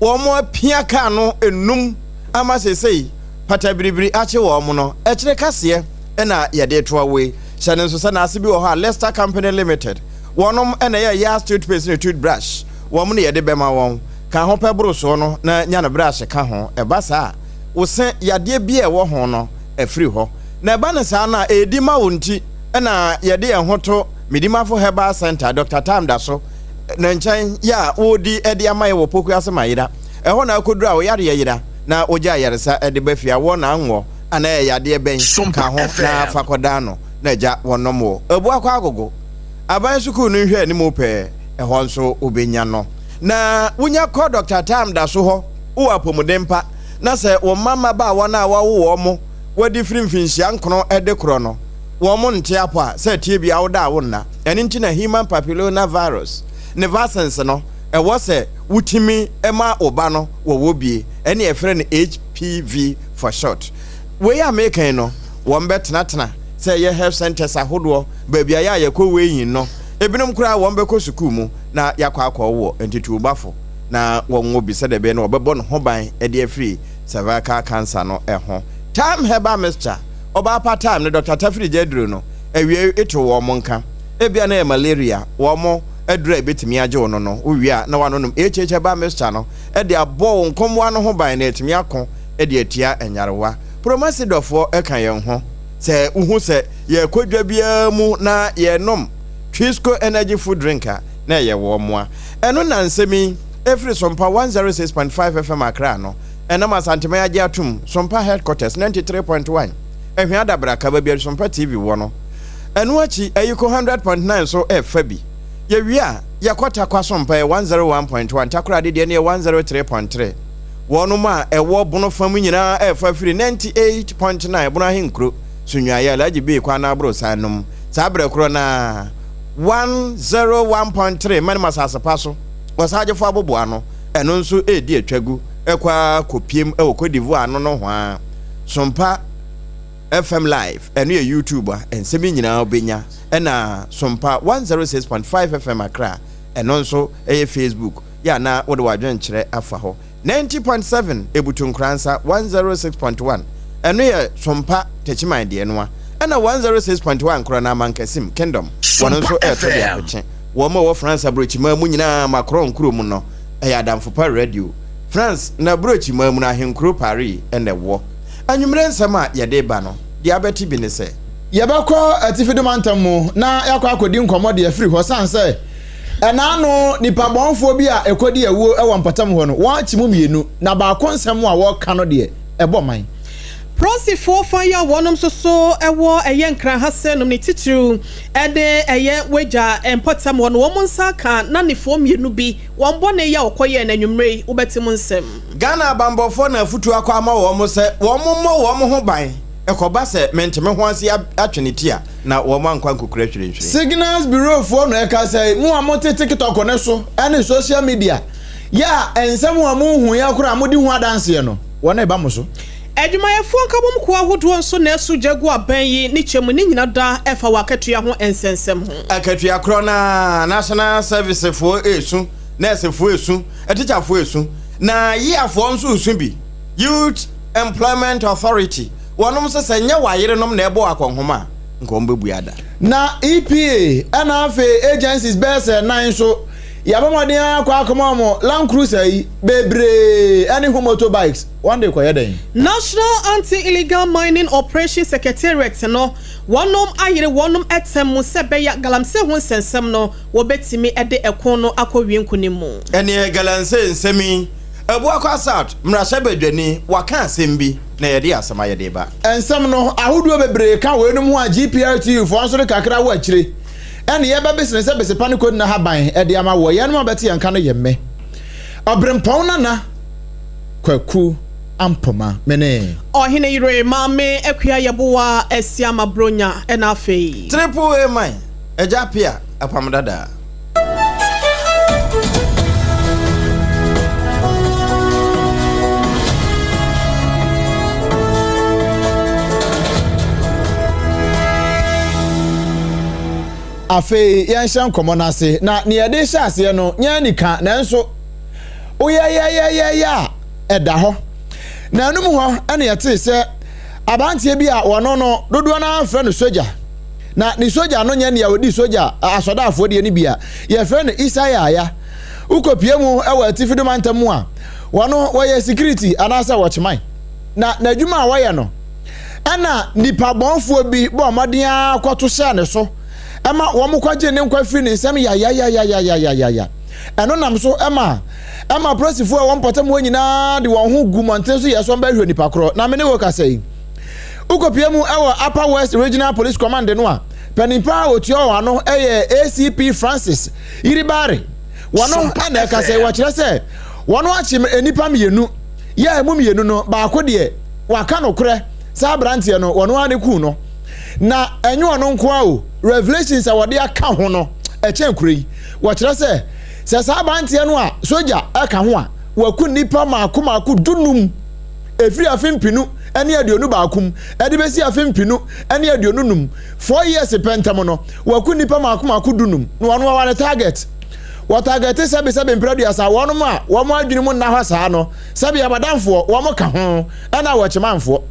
Wɔapia kaa no nnum ama seesei patabiribiri akye wɔn no, ɛkyerɛ kaseɛ na yɛde retoa wo yi. Hyɛ no nso sɛ naase bi wɔ hɔ a Lester Company Limited, wɔnom na ɛyɛ Yas toothpaste ne toothbrush, wɔn na yɛde bɛma wɔn. Ka ho pɛ boro soɔ no na nya no brush ka ho. Ɛba saa a, wo se yadeɛ biara a ɛwɔ ho no afiri hɔ. Na ɛba no saa no a, ɛredi ma wo nti na yɛde yɛn ho to Medimafo Herbal Centre, Dɔkta Tam da so, ne nkyɛn yɛ a wɔredi de ama yɛ wɔ Pokuase ma yera. Ɛhɔ na akoduru a wo yareɛ yera na wogye ayaresa de ba fie a, wɔ na anwɔ anaa ɛyɛ yadeɛ bɛn ka ho na fa kɔdan no na agya wɔnom wo. Abuakɔ Agogo Aban Sukuu no nhwɛ anim pɛɛ, ɛhɔ nso wobɛnya no. Na wonya kɔ Dɔkta Tam da so hɔ, wowɔ apɔmuden pa na sɛ wo mma mmabaawa no a wɔawo wɔn wɔadi firi mfinhyia nkono de korɔ no, wɔn nte apɔ a, sɛ ɛteɛ biara woda a wonna. Ɛno nti na human papillona virus ne vaccines no, ɛwɔ sɛ wotumi ma wo ba no wɔwɔ bie, ɛne yɛfrɛ no HPV for short. Wei a meka yi no, wɔn bɛtenatena sɛ ɛyɛ health centers ahodoɔ, baabi a yɛ a yɛkɔ weighing no, ebinom koraa wɔn bɛkɔ sukuu mu na yɛakɔ akɔwɔ ntituwobafo na wɔnwɔ bi sɛdeɛ ɛbɛyɛ no wɔbɛbɔ ne ho ban de afiri cervical cancer no ho. Thyme herbal mixture. Ɔbaa pa time no Dɔkta Tafiri gya aduro no awiei too wɔn nka. Ebia na ɛyɛ malaria, wɔn aduro a ebetumi agye wo no no, wowie a na woanonom HH herbal mixture no de abɔ wo nkommoa no ho ban na atumi ako de atia nyarewa. Promasidɔfoɔ ka yɛn ho. Sɛ wohu sɛ yɛrekɔ dwa biara mu na yɛrenom Twisco Energy Food Drink a, na ɛyɛ wɔn mmoa. Ɛno na nsɛm yi firi Sompa 106.5 FM Accra no. Ɛnam Asanteman agye atom, Sompa Headquarters, 93.1, Ahwea Adabraka, baabi a Sompa TV wɔ no. Ɛno akyi, Ayiko 100.9 so ɛfa bi. Yɛwie a, yɛkɔ Tarkwa Sompa yɛ 101.1, Takoradi deɛ no yɛ 103.3. Wɔnom a ɛwɔ Bono fa mu nyinaa ɛfa firi 98.9 Bono Ahenkuro, Sunyuayɛ, Alhaji Bey kwan no aborosan nom. Saa berɛ korɔ no ara, 101.3 Manim Asase Pa so, Ɔsagyefo aboboano, ɛno nso redi atwagu kɔ ara kɔpiem wɔ Cote d'Ivoire ano nohoa. Sompa FM Live, ɛno yɛ YouTube a nsɛm yi nyinaa wobɛnya, ɛna Sompa 106.5 FM Accra, ɛno nso yɛ Facebook, yɛ a na wode w'adwenkyerɛ afa hɔ. 90.7 Ebutu Nkoransa, 106.1 ɛno yɛ Sompa Techiman deɛ noa, ɛna 106.1 Nkorɔna Amankasim, Kingdom, wɔn nso Sompa ɛreto de FM. apekye. Wɔn a ɛwɔ France aburokyiman mu nyinaa Macron kuro mu no, ɛyɛ adamfo pa radio. France n'aburokyiman mu no ahenkuro Paris na ɛwɔ. Anwummere nsɛm a yɛde reba no, deɛ abɛte bi ne sɛ. Yɛbɛkɔ Atifi-Do Mantam mu na yɛakɔ akɔdi nkɔmmɔ de afiri hɔ sane sɛ ɛnaano nnipa bɔnfoɔ bi a ɛkɔdi awuo wɔ mpɔtam hɔ no, wɔakye mu mmienu na baako nsɛm a wɔreka no deɛ, ɛbɔ man. Prosifoɔ fa yi a wɔnom nso so wɔ ɛyɛ Nkran ha sɛ nom ne titiriw de ɛyɛ wagya mpɔtam hɔ no wɔn nsa aka nanefoɔ mmienu bi wɔn bɔne yi a wɔkɔyɛɛ no anwummerɛ yi wobɛte mu nsɛm. Ghana abanbɔfoɔ na afutuo akɔ ama wɔn sɛ wɔn mmɔ wɔn ho ban ɛkɔba sɛ mente-me-ho-ase atwe ne ti a na wɔn ankɔ ankɔkura hwirenhwiren. Signals Bureau foɔ na ɛkasa yi, mo a mote TikTok no so ne social media yɛ a nsɛm a monhuiɛ koraa a modi ho adanseɛ no, wɔn reba mo so. Adwumayɛfoɔ nkabom kuo ahodoɔ nso na ɛso gya gu aban yi ne kyɛ mu ne nyina da ɛfa wɔ akatua ho nsɛnsɛm ho. Akatua korɔ no ara, National Service foɔ resu, nɛɛsefoɔ resu, atikyafoɔ resu, na YEA foɔ nso resu bi, Youth Employment Authority, wɔnom nso sɛ nyɛ wɔayerenom na ɛbɔɔ akɔnhoma a, nka wɔn bɛbue ada. Na EPA ɛna afei agencies bɛyɛ sɛ nan nso yɛabɔ mmɔden ara akɔ akɔma wɔn Land Cruiser yi bebree ɛne ho motor bikes. Wɔn de rekɔyɛ dɛn? National Anti-Illegal Mining Operations Secretariat no, wɔnom ayere wɔnom ɛtɛm mu sɛ ɛbɛyɛ a galamsey ho nsɛnsɛm no wɔbɛtumi de ɛko no akɔ wie nkonim mu. Ɛneɛ galamsey nsɛm yi, Abuakwa South mmarahyɛbadwani waka asɛm bi na yɛde asɛm ayɛ de ba. Nsɛm no ahodoɔ bebree ka weinom ho a GPRTU foɔ nso de kakra wɔ akyire ɛne yɛbɛbesene sɛ besepa ne kɔdina haban de ama woɔ. Yɛnom a bɛte yɛn nka no yɛ me Ɔberempɔn Nana Kwaku Ampoma, me ne. Ɔhene yere Maame Akua Yeboah Asiama Bronya ɛna afei. Triple A man, Agya Appiah Apam Dadaa. Afei yɛnhyɛ nkɔmmɔ no ase, na nea yɛde rehyɛ aseɛ no nyɛ anika, nanso. Woyɛyɛyɛyɛyɛ a, ɛda hɔ. Na ɛno mu hɔ na yɛtee sɛ aberanteɛ bi a wɔno no dodoɔ no ara frɛ no sogya. Na ne sogya no nyɛ nea ɔdi sogya asɔdaafoɔ deɛ no bi a, yɛfrɛ no Isa Yaya. Wokɔpie mu wɔ Atifi do mantam mu a, wɔno wɔyɛ sikiriti anaasɛ wɔkyeman. Na n'adwuma a wɔyɛ no, ɛna nnipa bɔnfoɔ bi bɔɔ mmɔden ara kɔto hyɛɛ ne so ma wɔkɔgyee ne nkwa firii ne nsam yayayayayayaya. Ɛno nam so ma ɛma apolisifoɔ a ɛwɔ mpɔtam hɔ nyinaa de wɔn ho gu mmɔnten so yɛ sɛ wɔbɛhwehwɛ nipa korɔ. Na me ne wo kasa yi, wokɔpie mu wɔ Upper West Regional Police Command no a, panin pa a ɔtua wɔn ano yɛ ACP Francis Yiribare. Wɔno na ɛkasa yi, wɔkyerɛ sɛ wɔn akye nnipa mmienu, yɛ a ɛmu mmienu no, baako deɛ waka nokorɛ sɛ aberanteɛ no wɔn ara ne kuu no. Na ɛnyɛ ɔno nko ara o, revelations a wɔde aka ho no, ɛkyɛn kuro yi. Wɔkyerɛ sɛ, sɛ saa aberanteɛ no a sogya ka ho a, waku nnipa mmaako mmaako dunum ɛfiri afe mpenu ne 21 mu de bɛsi afe mpenu ne 25, 4 years pɛ ntam no, waku nnipa mmaako mmaako dunum, na wɔn wɔwɔ ne target. Wɔtargete sɛbesɛbe mprɛ aduasa, wɔnom a wɔn adwene mu nna hɔ saa no, sɛbe abadamfoɔ, wɔn ka ho, ɛna awɔkyemanfoɔ.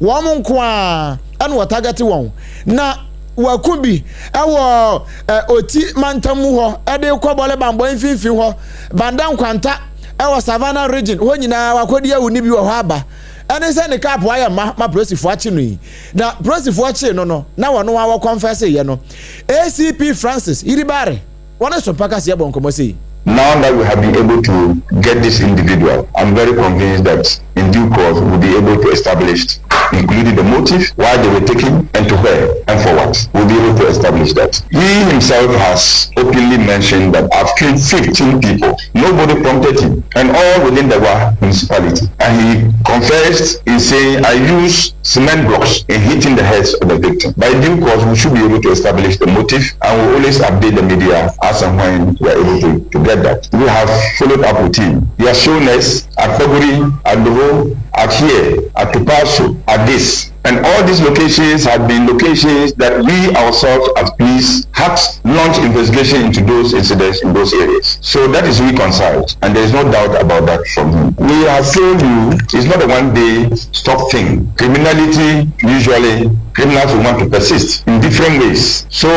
Wɔn nko ara ɛna wɔtargete wɔn. Na wako bi wɔ Oti mantam mu hɔ de kɔ Bɔle Bambɔ mfimfini hɔ, Banda Nkwanta wɔ Savannah Region hɔ nyinaa wakɔdi awu no bi wɔ hɔ aba. Ɛne sɛ ne cup ayɛ ma ma polisifoɔ akye no yi. Na polisifoɔ kyee no no, na wɔno ara wɔkɔnfɛse yɛ no. ACP Francis Yiribare, wɔne Sompa Kaseɛ bɔ nkɔmmɔ sei. Now that we have been able to get this individual, I'm very convinced that in due course we'll be able to establish, including the motive, why they were taken, and to where, and for what. We'll be able to establish that. He himself has openly mentioned that I've killed 15 people. Nobody prompted him, and all within the Wa municipality. And he confessed in saying, I use cement blocks in hitting the heads of the victim. By due course, we should be able to establish the motive, and we'll always update the media as and when we are able to get that. We have followed up with him. He has shown us at February, at Doho, at here, at Tupaso, at this. And all these locations have been locations that we ourselves as police have launched investigation into those incidents in those areas. So that is reconciled, and there is no doubt about that from him. We have told you it's not a one-day stop thing. Criminality, usually, criminals will want to persist in different ways. So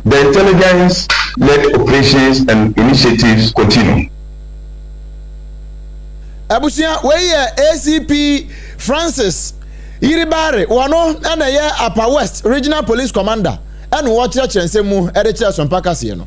the intelligence-led operations and initiatives continue. Abusua, wei yɛ ACP Francis Yiribare, wɔno na ɛyɛ Upper West Regional Police Commander ɛna wɔkyerɛkyerɛ nsɛm mu de kyerɛ Sompa kaseɛ no.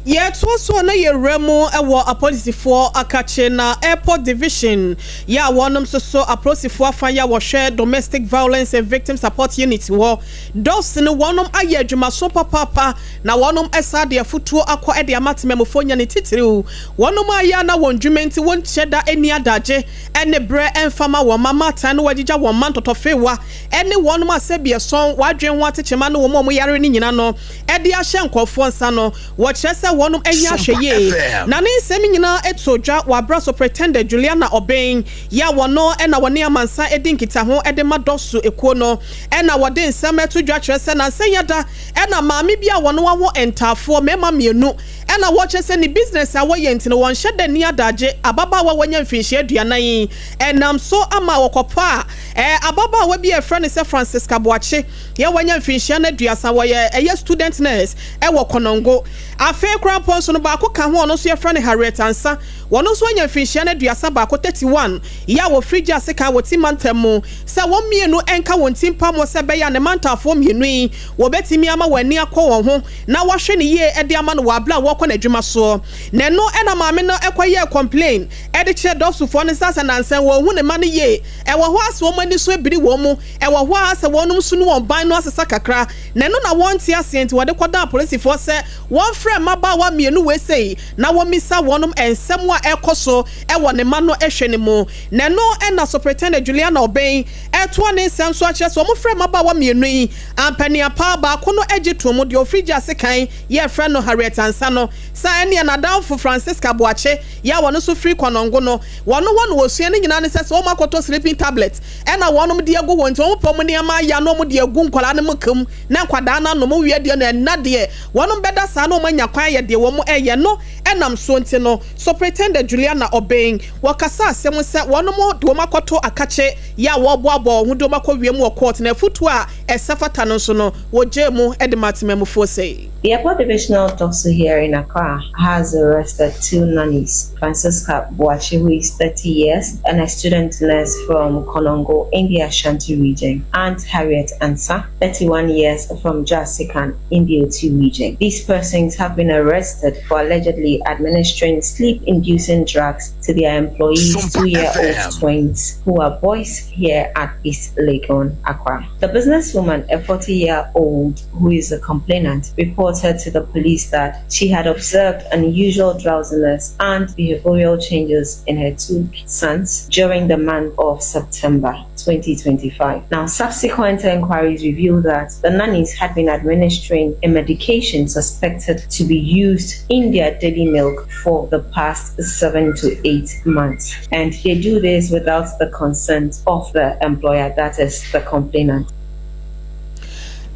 Yɛtoa so a na yɛwura mu wɔ apolisifoɔ akakye na Airport Division yɛ a wɔnom nso so apolisifoɔ afa yɛ a wɔhwɛ Domestic Violence and Victim Support Unit hɔ DOVVSU no wɔnom ayɛ adwumaso papaapa na wɔnom ɛsaa de afutuo akɔ de ama temamufoɔ nya ne titiriw wɔnom a yɛ a na wɔn dwuma nti wɔnkyɛ da nni adagye ne berɛ mfa ma wɔn mma mmaatan na wɔagyigya wɔn mma ntɔtɔfewa ne wɔnom a sɛbi ɛsɔn wɔadwen ho atekyema ne wɔn a wɔyare no nyina no de ahyɛ nkurɔfoɔ nsa no wɔkyerɛ sɛ wɔnom anya ahwɛ yie. Na ne nsɛm nyinaa to dwa wɔ abra Superintendent Juliana Ɔbɛn yɛ a wɔno na wɔne amansa di nkitaho de ma DOVVSU ekuo no ɛna wɔde nsɛm to dwa kyerɛ sɛ nansa yada ɛna maame bi a wɔno awo ntaafoɔ mmarima mmienu ɛna wɔkyerɛ sɛ ne business a wɔyɛ nti no wɔnhyɛ da ni adagye. Ababaawa wɔnya mfinhyia 40 ɛnam so ama wɔkɔpɔ a ababaawa bi a ɛfrɛ no sɛ Francisca Boakye yɛ wɔnya mfinhyia no 30, wɔyɛ ɛyɛ student nurse ɛwɔ Kɔnɔngo. Afei koraa mpo nso no baako ka ho, ɔno nso yɛfrɛ no Harriet Ansa, wɔn nso anya mfinhyia no 31, 31, yɛ a wɔfiri gye ase kan wɔ ti mantam mu sɛ wɔn mmienu nka wɔn ti mpamɔ sɛ ɛbɛyɛ a ne mantaafoɔ mmienu yi wɔbɛtumi ama wɔn ani akɔ wɔn ho na wɔahwɛ ne yie de ama no wɔ abere a wɔrekɔ n'adwuma soɔ. Na ɛno ɛna maame no ɛkɔyɛɛ complain ɛde kyerɛ DOVVSUfoɔ no nsa sɛ nansan wɔn hu ne ma no yie. Ɛwɔ hɔ a sɛ wɔn ani so ebiri wɔn mu, ɛwɔ hɔ a sɛ wɔn nso no wɔn ban no asesa kakra, na ɛno na wɔn te aseɛ nti wɔde kɔdan apolisifoɔ sɛ wɔmfrɛ mmabaawa mmienu wei sei na wɔmmisa wɔnom nsɛm a ɛkɔ so ɛwɔ ne ma no ɛhwɛ ne mu. Na ɛno ɛna Superintendent Juliana Ɔbɛn ɛtoa ne nsɛm so akyerɛ sɛ wɔmfrɛ mmabaawa mmienu yi ampaniapa. Baako no agye to mu deɛ ofiri gye ase kan yɛfrɛ no Harriet Ansa no. Sɛ ɛneɛ n'adamfo Francisca Boakye yɛ a wɔno nso firi Kɔnɔngo no, wɔno hɔ na wɔsua ne nyinaa ne sɛ sɛ wɔn akɔtɔ sleeping tablet ɛna wɔnom de agu hɔ nti wɔn pɛ wɔn nneɛma aya na wɔn de agu nkwadaa no milk mu na nkwadaa no anom wie deɛ no ɛna deɛ wɔnom bɛda saa na wɔn anya kwan ayɛ deɛ wɔn ɛyɛ no ɛnam soɔ nti no Superintendent Juliana Obeng wɔkasa asɛm sɛ wɔnom de wɔn akɔto akakye yɛ a wɔreboaboa wɔn ho de wɔn akɔ wiem wɔ court na afutuo a ɛsɛ fata no nso no wɔgyaa mu de maa temamufoɔ sei. The Airport Divisional Doctor here in Accra has arrested two nannies, Francisca Boachi, who is 30 years, and a student nurse from Konongo in the Ashanti region, and Harriet Ansa, 31 years, from Jasikan in the Oti region. These persons have been arrested for allegedly administering sleep-inducing drugs to their employees' two-year-old twins, who are boys here at East Legon, Accra. The businesswoman, a 40-year-old who is a complainant, reported to the police that she had observed unusual drowsiness and behavioral changes in her two sons during the month of September 2025. Now, subsequent inquiries revealed that the nannies had been administering a medication suspected to be used in their daily milk for the past 7 to 8 months. And they do this without the consent of the employer, that is the complainant.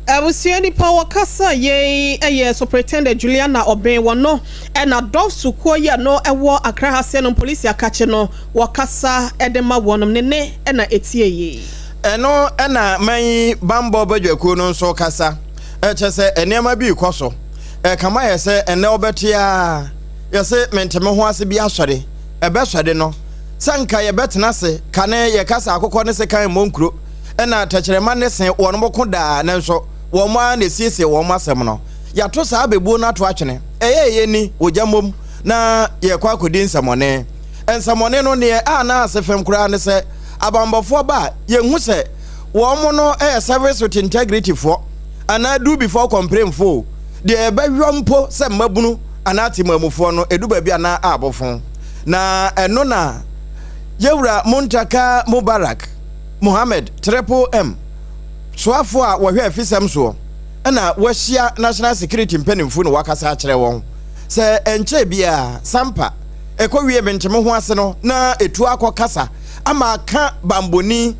Abusua nipa wɔkasa yei yɛ Superintendent Juliana Obeng wɔ no ɛna dɔfso kuo yi a no ɛwɔ Accra ha sɛ no polisi akakye no wɔkasa ɛde ma wɔnom ne ne ɛna ɛtie yei. Ɛno na man yi bammɔ badwakuo no nso kasa. Kyerɛ sɛ nneɛma bi rekɔ so. Ɛkame ayɛ sɛ ɛnnɛ wobɛte ara, yɛse mente me ho ase bi asɔre. Ɛbɛsɔre no, sɛ anka yɛbɛtena ase kane yɛka sɛ akokɔ ne sekan mmɔ nkuro, ɛna tɛkyerɛma ne se wɔn ko daa, nanso wɔn ara na ɛsiesie wɔn asɛm no. Yɛato saa abɛbuo no ato atwene. Ɛyɛ a yɛnni ogya mmom na yɛrekɔ akɔdi nsɛmmɔne. Nsɛmmɔne no, neɛ a na ase fam koraa ne sɛ abanbɔfoɔ ba a, yɛnhu sɛ wɔn no yɛ service with integrity foɔ anaa do before complain foɔ o, deɛ ɛbɛyɔ mpo sɛ mmabunu anaa temamufoɔ no, ɛdu baabi a na abofo. Na ɛno na Yɛwura Muntaka Mubarak Mohammed, Triple M, soafoɔ a wɔhwɛ afisɛm soɔ na wahyia National Security mpanimfoɔ na wakasa akyerɛ wɔn sɛ ɛnkyɛɛ biara Sampa ɛkɔwie mente-me-ho ase no na ɛtu akɔ kasa ama aka bambɔni.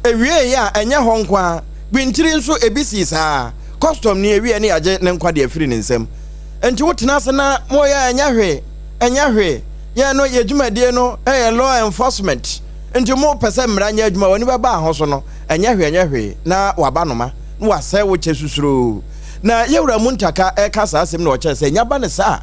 Ɛwieeɛ a ɛnyɛ hɔ nko ara, Gwintiri nso ebi sii saa ara, kɔstɔmni ɛwieɛ ne yɛagye ne nkwa de afiri ne nsam. Nti wotena ase na moyɛ a ɛnyɛ hwee, ɛnyɛ hwee. Yɛn no yɛn dwumadie no yɛ law enforcement nti mo pɛ sɛ mmara nyɛ adwuma w'ani bɛba ho so no ɛnyɛ hwee ɛnyɛ hwee na waba noma na wasɛe wo kyɛ susuroo. Na yɛwura Muntaka ɛka saa asɛm na ɔkyerɛ sɛ nya ba ne saa a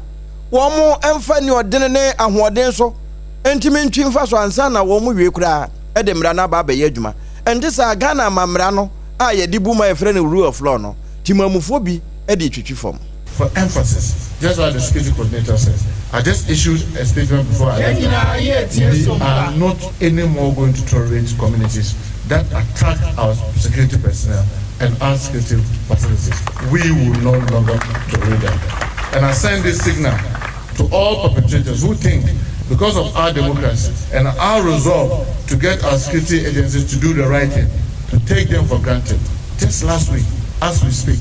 wɔn mfa nni ɔdene ne ahoɔden so ntumi ntwi mfa so ansa na wɔn wie koraa de mmara no aba abɛyɛ adwuma. Ɛnte saa, Ghana amammara no a yɛde bu ma yɛfrɛ no rule of law no, timamufoɔ bi de retwitwi fam. For emphasis, just like the security coordinator said, I just issued a statement before I left we are not anymore going to tolerate communities that attack our security personnel and our security facilities. We will no longer tolerate that. And I send this signal to all perpetrators who think because of our democracy and our resolve to get our security agencies to do the right thing, to take them for granted. Just last week, as we speak,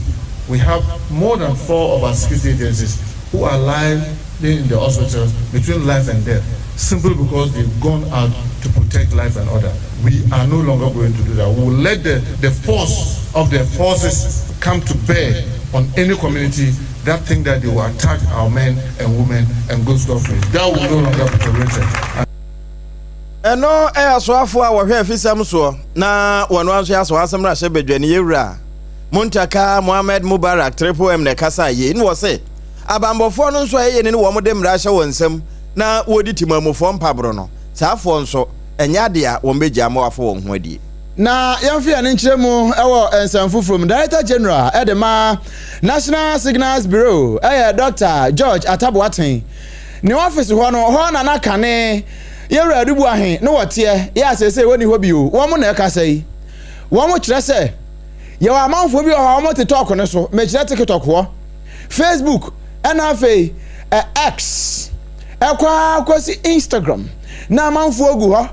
we have more than four of our security agencies who are lying in the hospitals between life and death, simply because they've gone out to protect life and order. We are no longer going to do that. We will let the, the force of the forces come to bear on any community that think that they will attack our men and women and go scot free. That will no longer be tolerated. Ɛno yɛ asoafoɔ a wɔhwɛ afisɛm soɔ na wɔn nso yɛ asoa asɛm mmarahyɛ badwani yɛwura Muntaka Mohammed Mubarak Triple M na ɛkasaa yei na wɔse abanbɔfoɔ no nso a ɛyɛ ni ne wɔn de mmara ahyɛ wɔn nsam na wɔredi timamufoɔ mpaboro no saa foɔ nso ɛnyɛ adeɛ a wɔn bɛgyaa ma wɔafa wɔn ho adie. Na yɛmfa yɛn ani nkyerɛ mu wɔ nsɛm foforɔ mu. Director General de ma National Signals Bureau yɛ Dɔkta George Atta Boateng. Ne ɔfese hɔ no, hɔ na na kane Yɛwura Adu Boahen no wɔteɛ, yɛ a seesei wɔnni hɔ bio. Wɔn na ɛkasa yi. Wɔn kyerɛ sɛ, yɛwɔ amanfoɔ bi wɔ hɔ a wɔte tɔk no so, mekyerɛ TikTok hɔ, Facebook, ɛna afei X, ɛkɔ ara kɔsi Instagram, na amanfoɔ gu hɔ.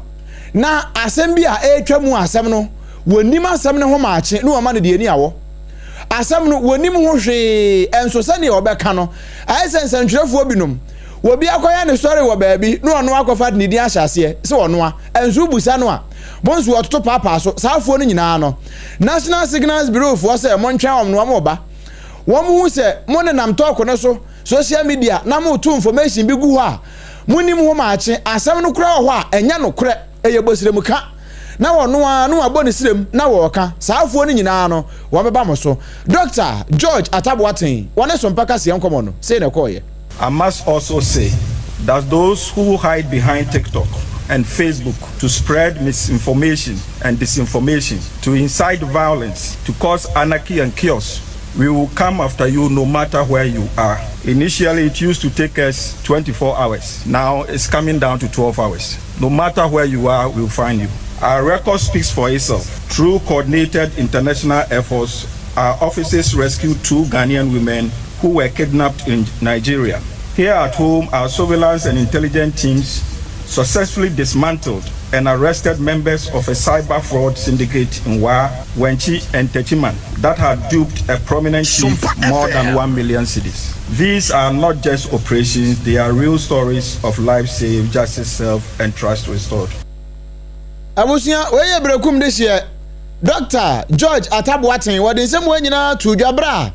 Na asɛm bi a ɛretwa mu asɛm no, wɔnnim asɛm no ho maakye na wɔma no deɛ ani awɔ. Asɛm no, wɔnnim ho hwee, nso sɛdeɛ wɔbɛka no, ayɛ sɛ nsɛntwerɛfoɔ binom. Obi akɔyɛ ne sɔre wɔ baabi na ɔno akɔfa de ne din ahyɛ aseɛ sɛ ɔnoa, nso wobisa no a, mo nso wɔtoto paapaa so. Saa afoɔ no nyinaa no, National Signals Bureau foɔ sɛ montwɛn wɔn na wɔn reba. Wɔn hu sɛ mo nenam tɔɔko no so, social media, na moreto information bi gu hɔ a monnim ho maakye, asɛm no koraa wɔ hɔ a ɛnyɛ nokorɛ. Ɛyɛ bɔsiremka, na ɔno ara na wabɔ ne srem na wɔreka. Saa afoɔ no nyinaa no, wɔbɛba mo so. Dɔkta George Atta Boateng, wɔne Sompa Kaseɛ nkɔmmɔ no, sei na ɛkɔeɛ. I must also say that those who hide behind TikTok and Facebook to spread misinformation and disinformation, to incite violence, to cause anarchy and chaos, we will come after you no matter where you are. Initially, it used to take us 24 hours. Now it's coming down to 12 hours. No matter where you are, we'll find you. Our record speaks for itself. Through coordinated international efforts, our offices rescued two Ghanaian women who were kidnapped in Nigeria. Here at home, our surveillance and intelligence teams successfully dismantled and arrested members of a cyber fraud syndicate in Wa, Wenchi, and Techiman that had duped a prominent chief more than 1 million cedis. These are not just operations, they are real stories of life saved, justice served, and trust restored. Abusua, wei yɛ Berekum dehyeɛ Dɔkta George Atta Boateng. Wɔde nsɛm wei nyinaa too dwa berɛ a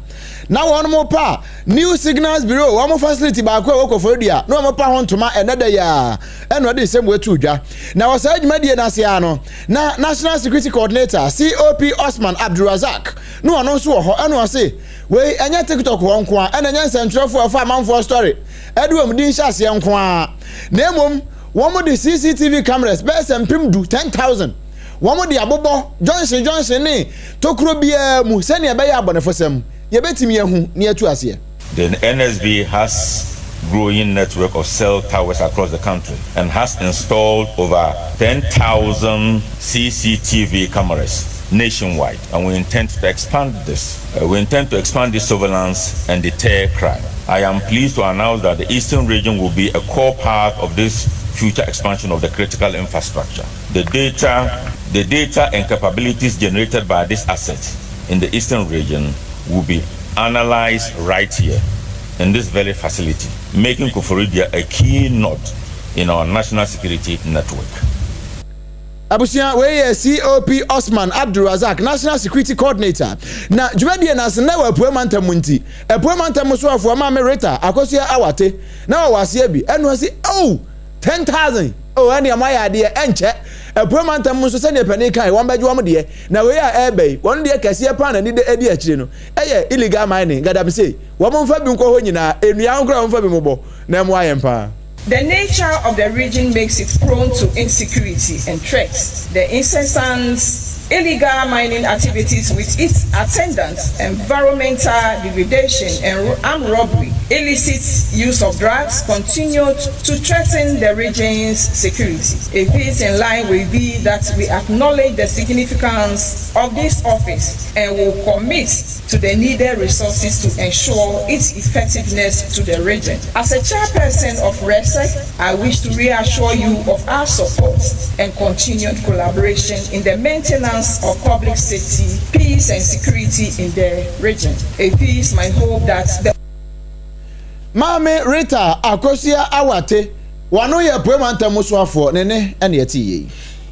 na wɔn pa New Signals Bureau wɔn facility baako a ɛwɔ Koforidua na wɔn pa ho ntoma ɛnɛ da yi ara ɛna ɔde nsɛm wei too dwa. Na wɔ saa dwumadie no ase ara no, na National Security Coordinator COP Osman Abdulrazak na ɔno nso wɔ hɔ ɛna ɔse Wei ɛnyɛ TikTok hɔ nko ara, ɛna ɛnyɛ nsɛntwerɛfoɔ a wɔfa amanfoɔ story de wɔn din hyɛ aseɛ nko ara, na mmom wɔde CCTV cameras bɛyɛ sɛ 10,000, 10,000, wɔde abobɔ junction junction ne tokuro biara mu sɛnea ɛbɛyɛ abɔnefosɛm yɛbɛtumi ahu na yɛatu aseɛ. The NSB has growing network of cell towers across the country and has installed over 10,000 CCTV cameras nationwide, and we intend to expand this. Uh, we intend to expand this surveillance and deter crime. I am pleased to announce that the Eastern region will be a core part of this future expansion of the critical infrastructure. The data, the data and capabilities generated by this asset in the Eastern region will be analyzed right here in this very facility, making Koforidua a key node in our national security network. Abusua, wei yɛ COP Osman Abdulrazak, National Security Coordinator. Na dwumadie no ase na wɔ Apuei Mantam mu nti, Apuei Mantam mu soafoɔ Maame Rita Akosua Awate na wɔwɔ aseɛ bi. Ɛna ɔse, oh, 10,000! Oh, ɛneɛ moayɛ adeɛ, ɛnkyɛ. Apuei Mantam mu nso sɛdeɛ panin kae, wɔn bɛgye wɔn deɛ. Na wei a ɛreba yi, wɔn deɛ kɛseɛ paa na ani da adi akyire no, ɛyɛ illegal mining, galamsey. Wɔn mfa bi nkɔ hɔ nyinaa, nnua ho koraa wɔn mfa bi mmobɔ, na ɛmmoa yɛn paa. The nature of the region makes it prone to insecurity and threats. The incessant illegal mining activities with its attendant environmental degradation and armed robbery, illicit use of drugs continue to threaten the region's security. It is in line with the that we acknowledge the significance of this office and will commit to the needed resources to ensure its effectiveness to the region. As a chairperson of REGSEC, I wish to reassure you of our support and continued collaboration in the maintenance of public safety, peace and security in the region. It is my hope that the Maame Rita Akosua Awate, wano yɛ Apuei Mantam mu soafoɔ, ne nne na yɛtee yei.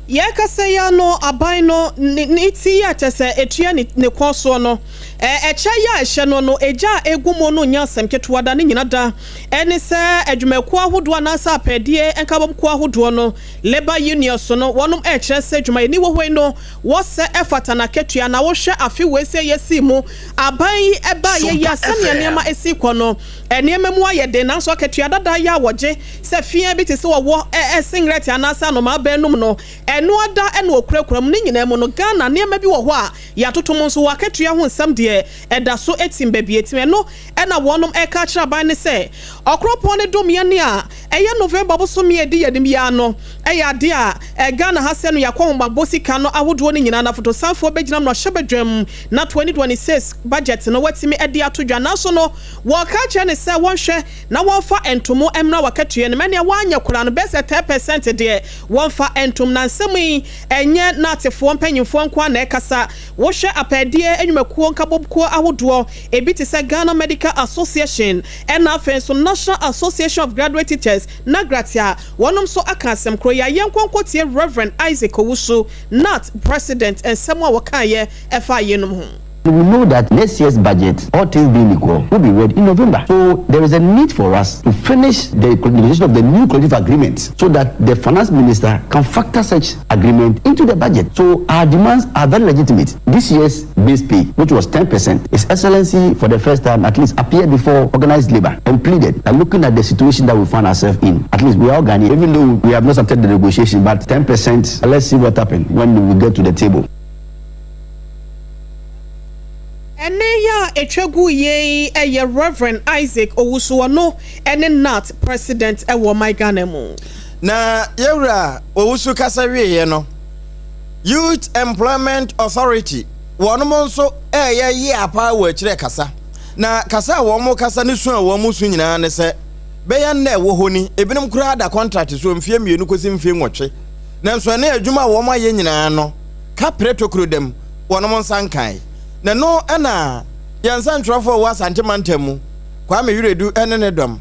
Yɛrekasa yi ara no, aban no ne ne ti yi a kyerɛ sɛ ɛtua ne ne kɔn soɔ no, ɛkyɛ yi a ɛhyɛ no no, egya a ɛgu mu no nyɛ asɛm ketewa da, ne nyina da ɛne sɛ adwumakuo ahodoɔ anaasɛ apɛdeɛ nkabom kuo ahodoɔ no, Labour Unions no, wɔnom ɛrekyerɛ sɛ dwumayɛni wɔ hɔ yi no, wɔsɛ ɛfata n'akatua, na wohwɛ afe wei sɛ yɛsii mu aban yi ɛbaeɛ yi a, sɛnea nneɛma ɛsi kɔ no, nneɛma mu ayɛ den, nanso akatua dada yi a wɔgye Sɛ feaa bi te sɛ ɔwɔ, ɛ, singlet anaasɛ anomaa bɛn nom no, ɛno ara da na ɔkurakura mu. Ne nyinaa mu no, Ghana nneɛma bi wɔ hɔ a yɛatoto mu nso wɔ akatua ho nsɛm deɛ, ɛda so tim baabi a ɛtim. Ɛno na wɔnom reka akyerɛ aban no sɛ, Ɔkoropɔn no dom yɛn a ɛyɛ November bosome a ɛdi yɛn anim yi ara no yɛ adeɛ a Ghana ha sɛ no yɛakɔhomabɔ sika no ahodoɔ no nyinaa no afotosanfoɔ bɛgyina mmarahyɛbadwam na 2026 budget no wɔatumi de ato dwa. Nanso no wɔreka akyerɛ no sɛ wɔnhwɛ na wɔmfa ntomo mmra w'akatua no mu, ɛnneɛ woanyɛ koraa no, bɛyɛ sɛ 10 percent deɛ wɔmfa ntom. Na nsɛm. Asɛm yi, ɛnyɛ Natefoɔ mpanyimfoɔ nko ara na ɛkasa. Wohwɛ apɛɛdeɛ nnwumakuo nkabomkuo ahodoɔ, ebi te sɛ Ghana Medical Association ɛna afei nso National Association of Graduate Teachers, NAGRAT, a wɔnom nso aka asɛm korɔ yi a. Yɛnkɔ nkɔtie Rev. Isaac Owusu, NAT President, nsɛm a wɔkaeɛ ɛfa yeinom ho. We know that next year's budget, all things being equal, will be read in November. So there is a need for us to finish the negotiation of the new collective agreement so that the finance minister can factor such agreement into the budget. So our demands are very legitimate. This year's base pay, which was 10%, His Excellency for the first time at least appeared before organized labor and pleaded that looking at the situation that we find ourselves in, at least we are all Ghanaian, even though we have not started the negotiation, but 10%, let's see what happens when we get to the table. Ɛnne yi a ɛtwa gu yei yɛ Rev. Isaac Owusu, ɔno ne NAT President wɔ ɔman Ghana mu. Na yɛwura Owusu kasa wieɛ no, Youth Employment Authority wɔnom nso ɛɛyɛ yea paa wɔ akyire kasa. Na kasa a wɔn kasa ne su a wɔn su nyinaa ne sɛ, bɛyɛ nna ɛwɔ hɔ ni, ebinom koraa da contract so mfeɛ mmienu kɔsi mfeɛ nwɔtwe. Nanso ɛne adwuma a wɔn ayɛ nyinaa no, kaprɛ tokuro dam, wɔnom nsa nkae. Na ɛno na yɛn nsɛntwerɛfoɔ a ɛwɔ Asante mantam mu, Kwame Wiredu ne ne dɔm,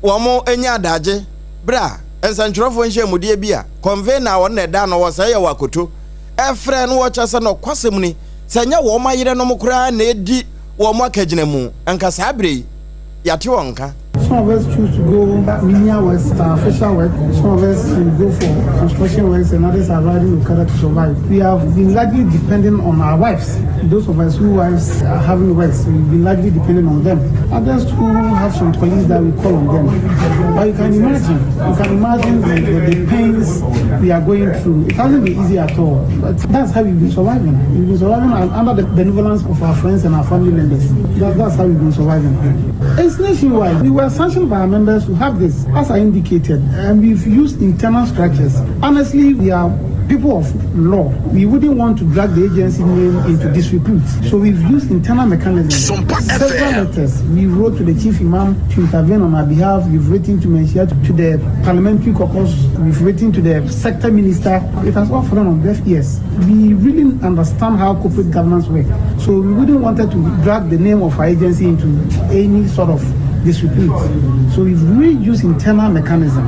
wɔn nya adagye berɛ a nsɛntwerɛfoɔ nhyiamudeɛ bi a convener a ɔno na ɛda ano wɔ sɛ yɛwɔ Akoto frɛ no wɔkyɛ sɛ nɔkwasɛm ni sɛ ɛnyɛ wɔn ayerɛnom koraa na ɛdi wɔn akagyinamu anka saa berɛ yi yɛate wɔn nka. Some of us choose to go menial works, official work. Some of us will go for construction works, and others are riding Okada to survive. We have been largely depending on our wives. Those of us who wives are having works, we've been largely depending on them. Others who have some colleagues that we call on them. But you can imagine, you can imagine the, the, the pains we are going through. It hasn't been easy at all. But that's how we've been surviving. We've been surviving under the benevolence of our friends and our family members. That, that's how we've been surviving. It's nationwide. We were sanctioned by our members to have this, as I indicated, and we've used internal structures. Honestly, we are people of law. We wouldn't want to drag the agency name into disrepute. So we've used internal mechanisms. Several letters. We wrote to the chief imam to intervene on our behalf. We've written to Menshia, to the parliamentary caucus. We've written to the sector minister. It has all fallen on deaf ears. We really understand how corporate governance works. So we wouldn't want to drag the name of our agency into any sort of disrepute. So we've really used internal mechanism,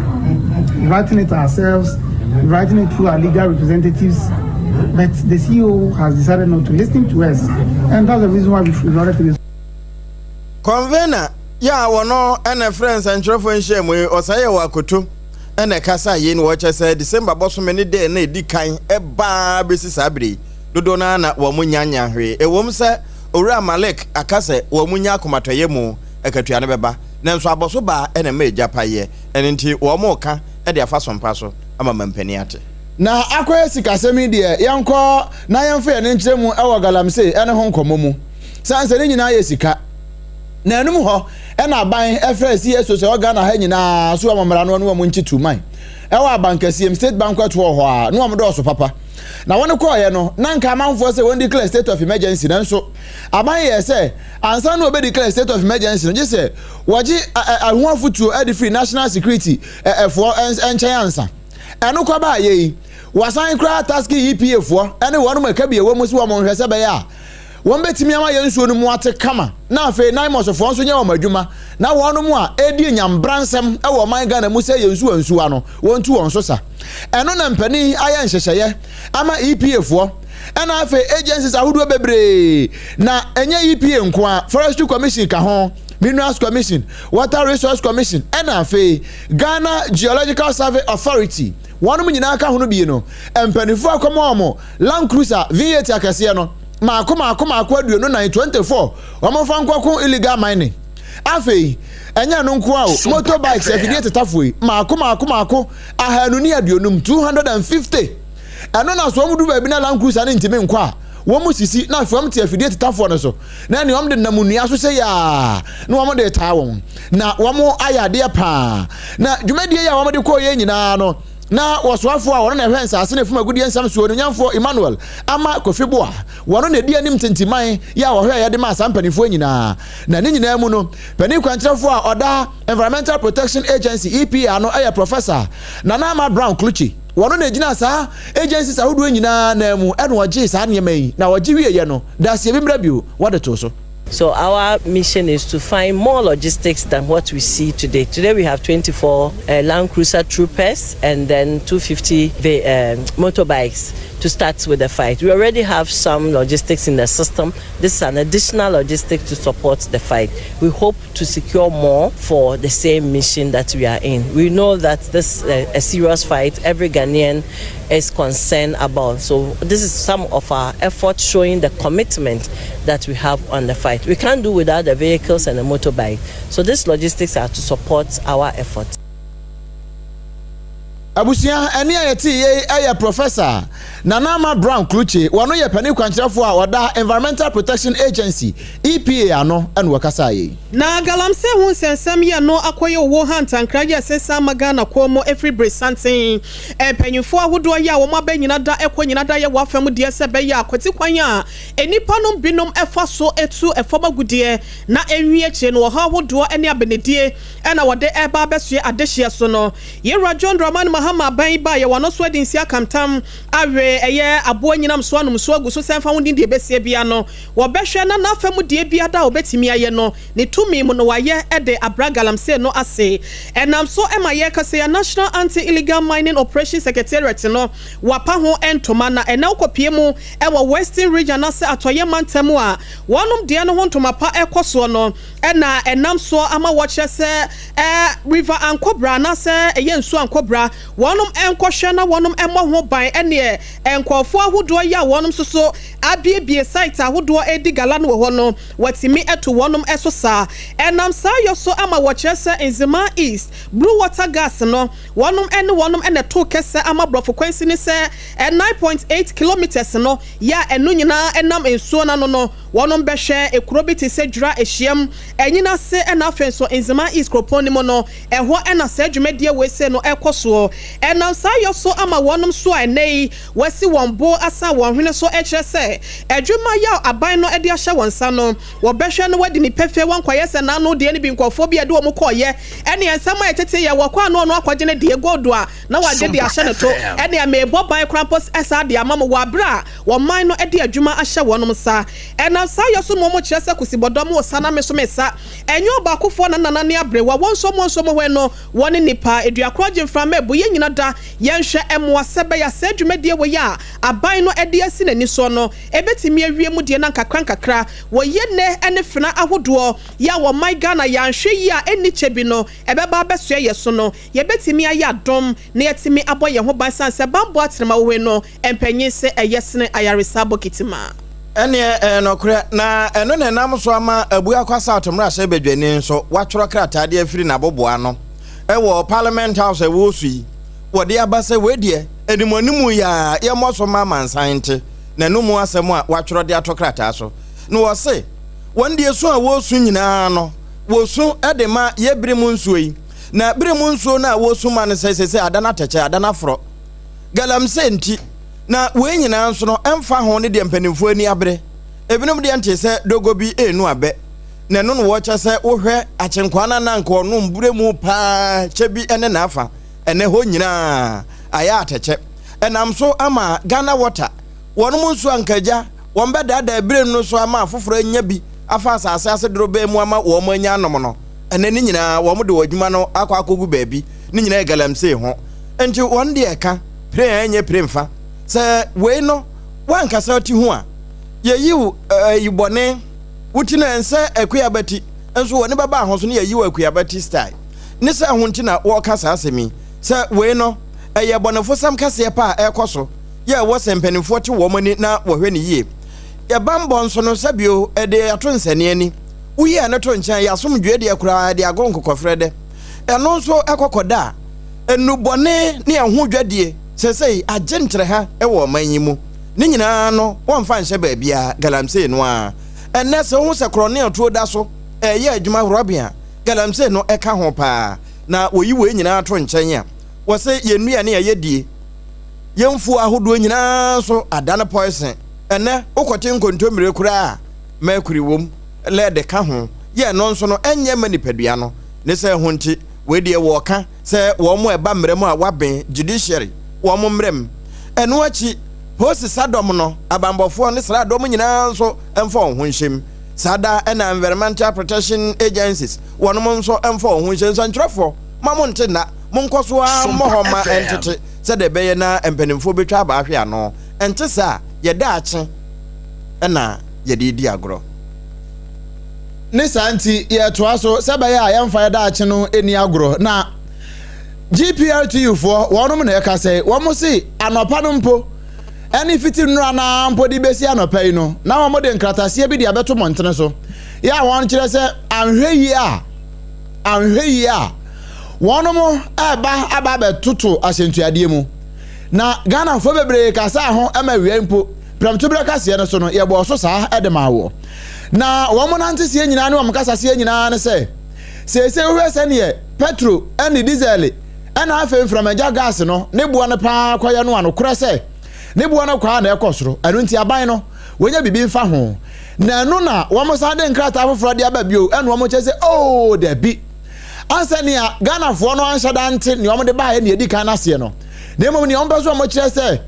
writing it ourselves, writing it through our legal representatives. But the CEO has decided not to listen to us, and that's the reason why we've resorted to this. Convener yɛ a wɔno na ɛfrɛ nsɛntwerɛfoɔ nhyiamu yi, ɔsɛe yɛ wɔ akoto na ɛkasa yei na wɔkyɛ sɛ December bɔsome ne dɛ na ɛdi kan ɛbaa bɛsi saa bere yi dodoɔ no ara na wɔn nya nya hwee. Ɛwom sɛ Owura Malik aka sɛ wɔn nya akomatɔyɛ mu akatua no bɛba, nanso abɔso baa na ɛma egya paeɛ, ɛno nti wɔn reka de afa sompa so ama mampanin ate. Na akɔyɛ sikasɛm yi deɛ, yɛnkɔ na yɛmfa yɛn ani nkyerɛ mu wɔ galamsey ne ho nkɔmmɔ mu. Sane sɛ ne nyinaa yɛ sika. Na ɛnum hɔ na aban frɛɛ CSOs a ɛwɔ Ghana ha nyinaa so wɔn mmra no ne wɔn nkye tu man ɛwɔ abankɛseɛ mu, State Banquet Hall hɔ a, ne wɔn dɔɔso papa. Na wɔn kɔɔeɛ no, na nka amanfoɔ sɛ wɔn declare state of emergency, nanso aban yɛɛ sɛ ansa na wɔbɛ declare state of emergency no, gye sɛ wɔgye ɛho afotuo de firi national security foɔ nkyɛn ansa. Ɛno kɔbaa yɛ yi, wɔasan koraa taske EPA foɔ ne wɔn ɛka bi ɛwɔ mu sɛ wɔn nhwɛ sɛ bɛyɛ a wɔn bɛtumi ama yɛn nsuo no mu ate kama, na afei NAIMOS foɔ nso nyɛ wɔn adwuma na wɔn mu a ɛredi nyambransɛm wɔ ɔman Ghana mu sɛ yɛn nsuwa nsuwa no wɔntu wɔn so sa. Ɛno na mpanin ayɛ nhyehyɛeɛ ama EPA foɔ ɛna afei agencies ahodoɔ bebree, na ɛnyɛ EPA nko a, Forestry Commission ka ho, Minerals Commission, Water Resource Commission, ɛna afei Ghana Geological Survey Authority, wɔnom nyinaa ka ho no bie no, mpanimfoɔ akɔma wɔn Land Cruiser V8 akɛseɛ no maako maako maako 24, 24, wɔn mfa nkɔko illegal mining. Afei ɛnyɛ no nko a o, motorbikes afidie tetafoɔ yi maako maako maako 250, 250. Ɛno na so wɔn du baabi na Land Cruiser no ntumi nkɔ a, wɔn sisi na afei wɔn te afidie tetafoɔ no so na ɛne wɔn de nam nnua so sɛ yaa na wɔn de taa wɔn, na wɔn ayɛ adeɛ paa. Na dwumadie yi a wɔn de kɔɔ yɛ nyinaa no, na wɔsoafoɔ a wɔn na ɛhwɛ nsaase ne fam agudeɛ nsɛm soɔ Onuonyamfoɔ Emmanuel Ama Kofi Boa, wɔn na ɛdi anim tintiman yɛ a wɔhwɛ a yɛde maa saa mpanimfoɔ nyinaa. Na ne nyinaa mu no, panin kwankyerɛfoɔ a ɔda Environmental Protection Agency, EPA, ano yɛ Professor Nana Ama Brown Klutse. Wɔno na ɛgyinaa saa agencies ahodoɔ nyinaa nan mu ɛna ɔgyee saa nneɛma yi, na ɔgye wieɛ no, daseɛ bi mmra bio, wɔde too so. So our mission is to find more logistics than what we see today. Today we have 24 uh, Land Cruiser troopers and then 250 the, uh, motorbikes to start with the fight. We already have some logistics in the system. This is an additional logistic to support the fight. We hope to secure more for the same mission that we are in. We know that this is uh, a serious fight. Every Ghanaian is concerned about. So this is some of our effort showing the commitment that we have on the fight. We can't do without the vehicles and the motorbike. So these logistics are to support our efforts. Abusua, ɛnne a yɛtee yei yɛ Professor Nana Ama Brown Klutse, wɔno yɛ panin kwankyerɛfoɔ a ɔda Environmental Protection Agency, EPA, ano na ɔkasaa yei. Na galamsey ho nsɛnsɛm yɛ no akɔyɛ owuo ha ntankra yɛ sesa ama Ghana kɔn mu ɛfiri bere santen. Mpanyinfoɔ ahodoɔ yɛ a wɔn aba nyina da ɛkɔ nyina da yɛ wɔ afa mu deɛ sɛ ɛbɛyɛ a kwati kwan a nnipa nom binom ɛfa so tu ɛfam agudeɛ na ɛnwie akyire no ɔhaw ahodoɔ ne abenedie ɛna wɔde ɛreba abɛsoɛ adehyeɛ so no. Yɛwura John Dramani Mahama aban yi baeɛ wɔ ano so adi nsi akamtam awe ɛyɛ aboa nyinam so anom so agu so sɛ mfa ho ne deɛ ɛbɛsie bia no wɔbɛhwɛ na n'afa mu deɛ bia da a wɔbɛtumi ayɛ no ne tumi mu no wayɛ de abra galamsey no ase. Ɛnam so ma yɛrekasa yi a National Anti-Illegal Mining Operations Secretariat no wapa ho ntoma na ɛnɛ wokɔpie mu wɔ Western Region anaasɛ Atɔeɛ mantam a wɔnom deɛ no ho ntoma pa ɛkɔ soɔ no na ɛnam soɔ ama wɔkyerɛ sɛ ɛ River Ankobra anaasɛ ɛyɛ nsuo Ankobra wɔnom nkɔhwɛ na wɔnom mmɔ ho ban ɛneɛ nkorɔfoɔ ahodoɔ yi a wɔnom nso so abiebie site ahodoɔ redi gala no wɔ hɔ no wɔatumi atu wɔnom so saa. Ɛnam saa yɔ so ama wɔkyerɛ sɛ Nzemaa East Blue Water Gas no wɔnom ne wɔnom na ɛtoo kɛsɛ ama borɔfo kwansini sɛ 9.8 kilometres no yɛ a ɛno nyinaa nam nsuo no ano no Wɔnom bɛhwɛ ekuro bi te sɛ Dwira Ehyiam, Anyin ase ɛna afei nso Nzema East kuropɔn no mu no, ɛhɔ ɛna saa dwumadie wei sei no ɛkɔ soɔ. Ɛnam saa yɔ so ama wɔnom so a ɛnɛ yi wɔasi wɔn bo asan wɔn hwene so ɛkyerɛ sɛ adwuma yi a aban no ɛde ahyɛ wɔn nsa no wɔbɛhwɛ na wɔadi no pefee wɔnkɔyɛ sɛ naano deɛ no bi nkorɔfoɔ bi a ɛde wɔn kɔɔyɛ ɛne nsɛm a ɛtete yɛ wɔkɔ ano ɔno akɔgye ne deɛ gold a na wagye de ahyɛ ne to ɛne meebɔ ban koraa mpo saa de ama mo wɔ abere a Wɔman no de adwuma ahyɛ wɔnom nsa. Ɛnam saa yɔ so ma wɔn kyerɛ sɛ kusibɔdɔm wɔ sa na me nso me sa. Ɛnyɛ ɔbaakofoɔ na nana ne abrewa, wɔn nso wɔn nso wɔn no, wɔn ne nnipa. Dua korɔ gye mframa ɛbu yɛn nyina da. Yɛnhwɛ mmoa sɛ ɛbɛyɛ a saa dwumadie wei a aban no de asi n'ani soɔ no ɛbɛtumi awie mu deɛ na nkakra nkakra wɔ yɛ nnɛ ne fena ahodoɔ yɛ a wɔman Ghana yɛanhwɛ yie a ɛnni kyɛ bi no ɛbɛba abɛsoɛ yɛ so no yɛbɛtumi ayɛ adom na yɛatumi abɔ yɛn ho ban sane sɛ banbɔ atenema wɔ hɔ no Mpanyin se ɛyɛ sene ayaresa bokiti ma. Ɛneɛ ɛyɛ nɔkorɛ, na ɛno na ɛnam so ama Abuakwa South mmarahyɛbadwani nso watwerɛ krataa de afiri n'aboboano wɔ Parliament House a ɛwɔ Osu yi, wɔde aba sɛ wei deɛ animuanimu yi ara yɛmmɔ so mma amansan nte n'anomu asɛm a watwerɛ de ato krataa so. Na wɔse wɔn deɛ su a wɔresu nyinaa no wɔsu de ma yɛ bere mu nsuo yi, na bere mu nsuo no a wɔresu ma no sɛ seesei ada no atɛkyɛ, ada no aforɔ. Galamsey nti, na wei nyinaa nso no ɛmfa ho ne deɛ mpanimfoɔ ani abere. Ebinom deɛ ntee sɛ dogo bi renu abɛ, na ɛno na wɔkyɛ sɛ wohwɛ akyenkwaa no a na anka ɔnom bure mu paa kyɛ bi ne n'afa, ɛnɛ hɔ nyinaa ayɛ atɛkyɛ. Ɛnam so ama Ghana Water, wɔnom nsuo anka agya wɔn bɛdaadaa birim no so ama afoforɔ anya bi afa asase ase dorobɛn mu ama wɔn anya anom no, ɛnɛ ne nyinaa wɔn de wɔn adwuma no akɔ akɔgu baabi, ne nyinaa yɛ galamsey ho. Enti wɔn deɛ ɛka pire a ɛnyɛ pire mfa. Sɛ wei no woankasa ti ho a, yɛyi wo ayi bɔne. Wo ti no ɛnsɛ akuaba ti nso wɔne bɛba ho so no yɛyi wo akuaba ti style. Ne sɛ ho nti na wɔka saa asɛm yi. Sɛ wei no ɛyɛ bɔnefosɛm kɛseɛ pa a ɛrekɔ so yɛ ɛwɔ sɛ mpanimfoɔ te wɔn ani na wɔhwɛ no yie. Yɛ banbɔ nso no sɛbio ɛde ato nsɛne ani. Woyi ɛno to nkyɛn yɛ asomdwoeɛ deɛ koraa ɛde agorɔ nkokɔfrɛ dɛ. Ɛno nso ɛkɔkɔda a Nnubɔne ne ɛho dwadie seesei agye ntrɛha wɔ ɔman yi mu. Ne nyinaa no wɔmfa nhyɛ baabiara, galamsey no ara. Ɛnnɛ sɛ wohu sɛ korɔne a tuo da so reyɛ adwuma horɔben a, galamsey no ka ho paa. Na wɔyi wei nyinaa to nkyɛn a, wɔse yɛn nnuane a yɛdie, yɛn mfuo ahodoɔ nyinaa nso adane poison. Ɛnnɛ wokɔte nkontommire koraa a, mercury wom, lead ka ho. Yɛ ɛno nso no ɛnyɛ mma nipadua no. Ne sɛ ɛho nti, wei deɛ wɔka sɛ wɔn a ɛba mmara mu a wɔaben, judiciary, wɔn mmra mu. Ɛno akyi, Polisi sadɔm no, abanbɔfoɔ ne sraadɔm nyinaa nso mfa wɔn ho nhyem. Saa da na Environmental Protection Agencies wɔnom nso mfa wɔn ho nhyɛ. Nsɛntwerɛfoɔ, ma mo nte nna, monkɔ so ara mmɔ hɔ mma ɛntete sɛdeɛ ɛbɛyɛ na mpanimfoɔ bɛtwa abaa ahwe ano. Ɛnte saa a, yɛn daakye na yɛde redi agorɔ. Ne saa nti, yɛtoa so sɛ ɛbɛyɛ a yɛmfa yɛn daakye no nni agorɔ. Na GPRTU foɔ, wɔnom na ɛka sɛ, wɔn se anɔpa no mpo, ɛne fiti nnora no ara mpo de bɛsi anɔpa yi no, na wɔn de nkrataseɛ bi de abɛto mmɔntene so, yɛ a wɔn kyerɛ sɛ anhwɛ yie a, anhwɛ yie a, wɔnom ɛreba aba abɛtoto ahyɛntuadeɛ mu. Na Ghanafoɔ bebree kasaa ho ma awia mpo, prɛmtoberɛ kaseɛ no so no, yɛbɔɔ so saa de maa woɔ. Na wɔn nanteseɛ nyinaa ne wɔn kasaseɛ nyinaa ne sɛ, seesei wohwɛ sɛdeɛ pɛtro ne disɛle ɛna afei mframagya gas no ne boɔ no paa kɔyɛ no a, nokorɛ sɛ ne boɔ no kɔ a na ɛkɔ soro. Ɛno nti aban no wɔnya biribi mfa ho. Na ɛno na wɔn san de nkrataa foforɔ de aba bio ɛna wɔn kyerɛ sɛ oo dabi. Ansɛ nea Ghanafoɔ no anhyɛ da nte nea wɔn de baeɛ nea ɛdi kan no aseɛ no. Na mmom nea wɔn pɛ so wɔn kyerɛ sɛ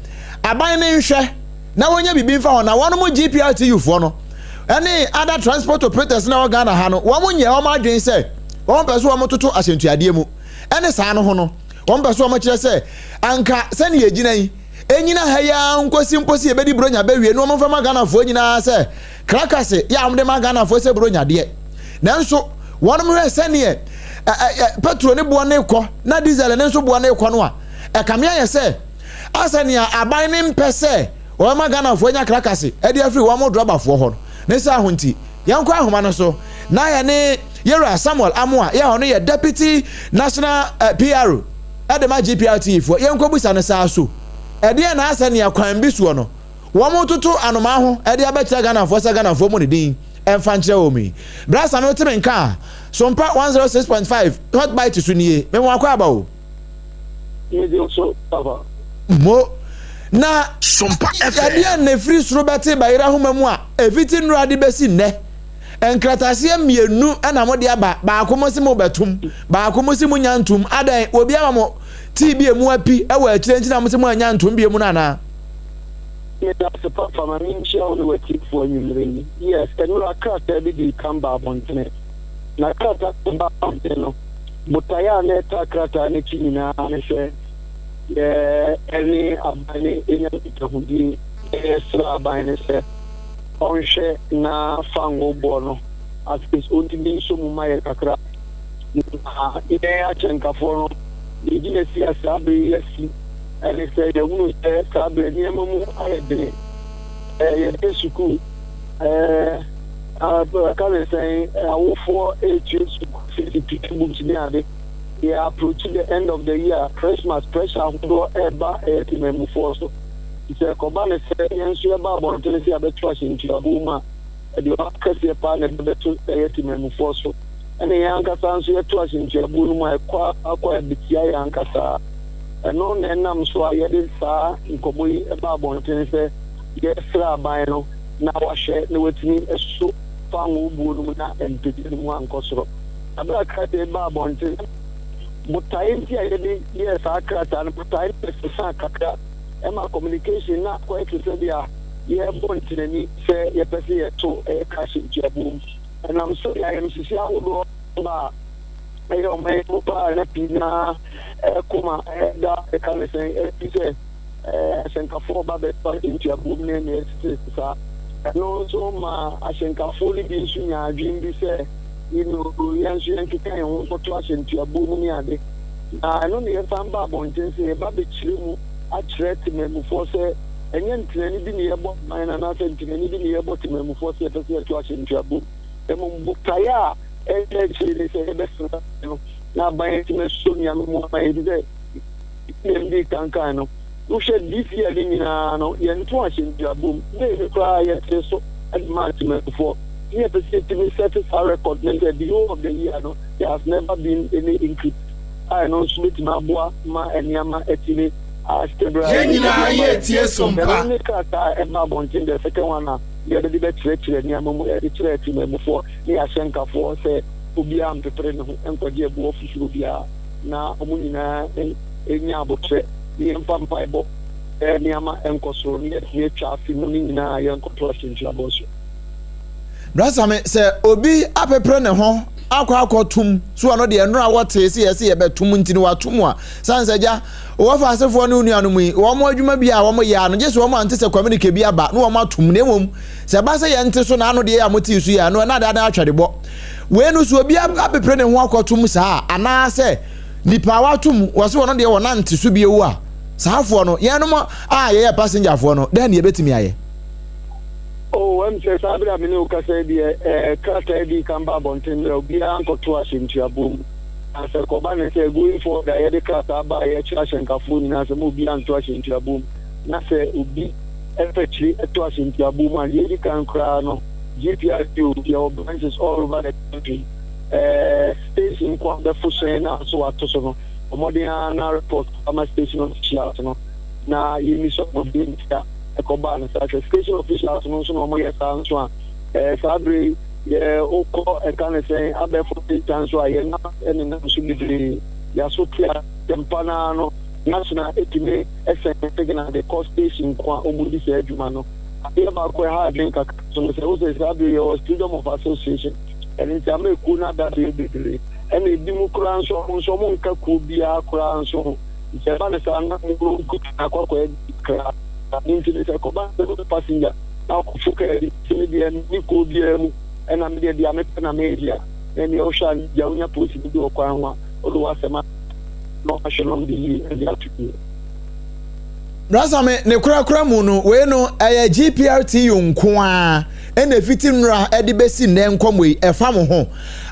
aban no nhwɛ na wɔnya biribi mfa ho na wɔn mo GPRTU foɔ no ɛne other transport operators na ɛwɔ Ghana ha no wɔn nyɛ wɔn adwene sɛ wɔn pɛ so wɔn toto ahyɛntuadeɛ mu ɛne saa no ho no wɔn pɛ so wɔn kyerɛ sɛ anka sɛnea egyina yi enyina ha yi ara nkosi mpo sɛ yɛbɛdi buronya bɛwie na wɔn mfa ma Ghanafoɔ nyinaa sɛ krakase yɛ a wɔde ma Ghanafoɔ sɛ buronya deɛ nanso wɔn hwɛ sɛneɛ ɛ ɛ petro ne boɔ ne kɔ na diesel ne nso boɔ ne kɔ no a ɛkame ayɛ sɛ asɛ nea aban ne mpɛ sɛ wɔbɛma Ghanafoɔ anya krakase de afiri wɔn drɔbafoɔ hɔ no ne saa ho nti yɛnkɔ ahoma no so na yɛne Yɛwura Samuel Amoah yɛ a ɔno yɛ Deputy National PR de ma GPRTE foɔ yɛnkɔ busa no saa so ɛdeɛn na asɛ nea kwan bi soɔ no wɔn toto anomaa ho de abɛkyerɛ Ghanafoɔ sɛ Ghanafoɔ mu ne din ɛmfa nkyerɛ wɔn yi. Bra Same wote me nka a Sompa 106.5 Hot Bite so nie me mo akɔ aba o. Mede so papa. Mo na ɛdeɛn na ɛfiri soro bɛte bayerɛ ahoma mu a ɛfiti nnora de bɛsi nnɛ? Nkrataseɛ mmienu na mode aba, baako mo se mobɛtom, baako mo se monya ntom. Adɛn, obi ama mo tii bi emu api wɔ akyire nti na mo se moannya ntom bio mu no anaa? Medase papa, ma menkyia wo ne w'atiefoɔ anwumerɛ yi. Yes, ɛnora krataa bi dii kan baa abɔntene. Na krataa no baa abɔntene no, botaeɛ a na ɛtaa krataa no akyi nyinaa ne sɛ yɛne aban no nya nkitahodie na yɛsrɛ aban no sɛ ɔnhwɛ na fangoo boɔ no at least ɔntumi nsɔ mu ma yɛ kakra na yɛn akyɛnkafoɔ no deɛ gyina si a saa berɛ yi asi ɛne sɛ yɛhunu sɛ saa berɛ nneɛma mu ayɛ dene yɛde sukuu ɛka ne sɛn awofoɔ ɛretua sukuu fees tutu books ne ade yɛ approach the end of the year Christmas pressure ahodoɔ ɛreba ɛyɛ temamufoɔ so. Sɛ ɛkɔba no sɛ yɛn nso yɛba abɔntene sɛ yɛabɛto ahyɛntuabuo mu a, ɛde ɔhaw kɛseɛ paa na ɛbɛbɛto ɛyɛ temanmufoɔ so. Ɛna yɛn ankasa nso yɛto ahyɛntuabuo no mu a, ɛkɔ ara kɔ a ɛbɛtia yɛn ankasa. Ɛno na ɛnam so a yɛde saa nkɔmmɔ yi ba abɔntene sɛ yɛresrɛ aban no na wahwɛ na watumi asusu fangoo buo no mu na mpagya no mu ankɔ soro. Na berɛ a krataa yi baa abɔntene, botaeɛ nti a yɛde yɛɛ saa krataa no, botaeɛ no bɛsesaa kakra. Ɛma communication no akɔyɛ te sɛ deɛ yɛrebɔ ntenani sɛ yɛpɛ sɛ yɛto ɛyɛ cash ntuabuo mu. Ɛnam so de ayamhyehye ahodoɔ ba a ɛyɛ ɔman yi mu paa na pii no ara koma da ɛka ne sɛn ɛfiri sɛ ahyɛnkafoɔ ba bɛfa ntuabuo mu ne nea ɛtete saa. Ɛno nso ma ahyɛnkafoɔ no bi nso nya adwene bi sɛ you know, yɛn nso yɛnkeka yɛn ho nkɔto ahyɛntuabuo mu ne ade. Na ɛno na yɛsan ba abɔnten sɛ yɛba bɛkyerɛ mu akyerɛ temanmufoɔ sɛ ɛnyɛ ntenani bi na yɛbɔ aban no anaasɛ ntenani bi na yɛbɔ temanmufoɔ sɛ yɛpɛ sɛ yɛto ahyɛntuabuo mu. Mmom botaeɛ a ɛda akyire ne sɛ yɛbɛsrɛ no na aban atumi asɔ nneɛma mu ama yɛn. Ɛfiri sɛ sɛdeɛ medii kan kae no, wohwɛ this year no nyinaa no, yɛnto ahyɛntuabuo mu. May no koraa yɛtee so de maa temanmufoɔ. Ne yɛpɛ sɛ yɛtumi set saa record no sɛ the whole of the year no, there has never been any increase a ɛno nso bɛtumi aboa ma nneɛma atumi a stabilize. Yɛn nyinaa yɛ tie sompa. Ɛno ne krataa a ɛba abɔnten, the second one a yɛde de bɛkyerɛkyerɛ nneɛma mu de kyerɛ temanmufoɔ ne ahyɛnkafoɔ sɛ obiara mpepere ne ho nkɔgye ɛboɔ foforɔ biara na wɔn nyinaa nya abotrɛ. na yɛmfa mpaebɔ nneɛma nkɔ soro na yɛatumi atwa afe mu no nyinaa a yɛnkɔto ahyɛntuabɔ so. Bra Same, sɛ obi apepere ne ho akɔ akɔtom so ɔno deɛ nnora wɔtee sɛ yɛse yɛbɛtom nti no watom a, sane sɛ gya wɔfa asefoɔ ne wo nuanom yi wɔn adwuma bi a wɔn yɛ a no gye sɛ wɔn ante sɛ communique bi aba na wɔn atom, na mmom sɛ ɛba sɛ yɛnte so na ano deɛ a motee so yi a no ɛna adeɛ atwɛdebɔ wei no so obi apepere ne ho akɔtom saa anaasɛ nipa a watom wɔse wɔn deɛ wɔnante so bio a, saafoɔ no yɛnom a yɛyɛ passengerfoɔ no dɛn ne yɛbɛtumi ayɛ? Oh, ɛm sɛ saa bere a me ne wo kasa yi deɛ, ɛɛ, krataa dii kan ba abɔnten mmerɛ obiara nkɔto ahyɛntuaboɔ mu. Na sɛ kɔba ne sɛ going forward a yɛde krataa ba a yɛkyerɛ ahyɛnkafoɔ nyinaa sɛ ma obiara nto ahyɛntuaboɔ mu. Na sɛ obi ɛpɛ kyiri ɛto ahyɛntuaboɔ mu a, deɛ edi kan koraa no, GPRTO, yɛwɔ branches all over the country. Ɛɛ, station nko a bɛfo hyɛn no a nso wato so no, bɔ mmɔden ara na report ama station officials no na yɛmmisa wɔn deɛ nti a ɛkɔbaa no saa. Sɛ station officials no nso na wɔyɛ saa nso a, ɛɛ saa bere yi yɛ wokɔ ɛka ne sɛn abɛɛfo data nso a yɛn nenam so bebree yɛaso te asɛmpa no ara no national etumi ɛsɛn signal de kɔ station ko a wɔdi saa adwuma no. Adeɛ baako ɛha adwene kakra so no sɛ wosɛ saa bere yɛwɔ freedom of association, ɛno nti ama ekuo no adadeɛ bebree, ɛna ebi mu koraa nso wɔn nso wɔn nka kuo biara koraa nso ho. Nti ɛba no saa na mo nkutu akɔ akɔyɛ kakra. Ne nti no sɛ kɔba sɛ wopɛ passenger na wakɔfo kaa bi sɛ me deɛ menni kuo biara mu ɛna me deɛ deɛ mepɛ na meyɛ a, na ɛneɛ wohwɛ a gya wonya polisi bi wɔ kwan ho a wode w'asɛm a na wahwɛ na ɔde yie ɛde ato yie. Brasame, ne korakora mu no, wei no ɛyɛ GPRTU nko ara ɛna ɛfiti nnora ɛde bɛsi nnɛ nkɔmmɔ yi ɛfa mo ho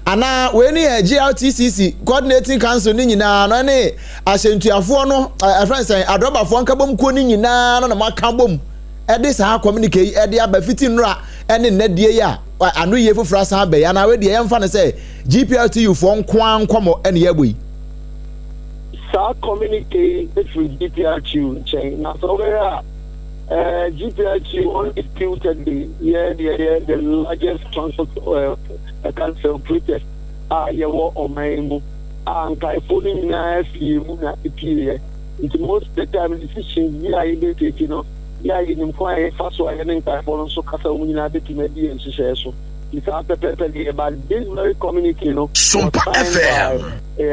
anaa wei no yɛ GRTCC Coordinating Council ne nyinaa no ɛne ahyɛntuafoɔ no ɛfrɛ no sɛn adrɔbafoɔ nkabom kuo no nyinaa no na moaka bom ɛde saa communique yi ɛde aba fiti nnora ɛne nnɛ deɛ yi a ano yie foforɔ asan aba yi anaa wei deɛ yɛmfa no sɛ GPRTU foɔ nko ara nkɔmmɔ ɛne yɛbɔ yi. Saa communique yi firi GPRTU nkyɛn na sɛ wobɛhwɛ a eh, GPRTU undisputedly yɛ deɛ yɛ the largest transport eh, council operators a yɛwɔ ɔman yi mu. A nkaefo no nyinaa fi yɛn mu na epieeɛ. Nti most of the time decisions bi a yɛbɛ take no, yɛ a yɛnim kwan a yɛfa so a yɛne nkaefoɔ no nso kasa, wɔn nyinaa bɛtumi adi yɛn nhyehyɛeɛ so. Nti saa pɛpɛɛpɛ na ɛyɛ. But this very communique no was Sompa signed by FM. eh,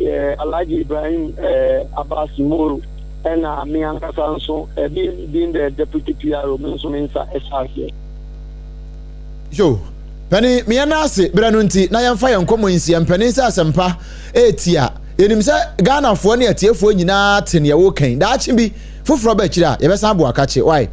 eh, Alhaji Ibrahim eh, Abbas Moro ɛna me ankasa nso eh, being, being the deputy PRO, me nso me nsa ɛhyɛ aseɛ. Yo. Panin, me yɛn nan ase berɛ no nti na yɛmfa yɛn nkɔmmɔ nsi yɛn mpanin sɛ asɛmpa ɛretia. Yɛnim sɛ Ghanafoɔ ne atiefoɔ nyinaa te neɛ woreka yi. Daakye bi, foforɔ ba akyire a, yɛbɛsan abo akakye. Wai?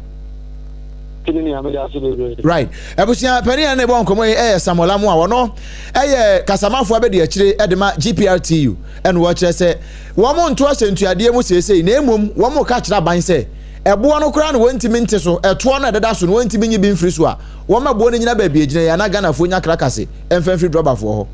Right. Abusua panin a ne bɔ nkɔmmɔ yi ɛyɛ Samuel Amoah. Ɔno ɛyɛ kasamafoɔ abɛdi akyire de ma GPRTU. Ɛna wɔkyerɛ sɛ wɔn nto ahyɛntuadeɛ mu seesei na mmom wɔn ka kyerɛ aban sɛ ɛboɔ no koraa na wɔntumi nte so, ɛtoɔ no a ɛdeda so no wɔntumi nyi bi mfiri so a, Wɔma buo no nyina baabi ɛgyina yi a na Ghanafoɔ nya krakase mfa mfiri drɔbafoɔ hɔ.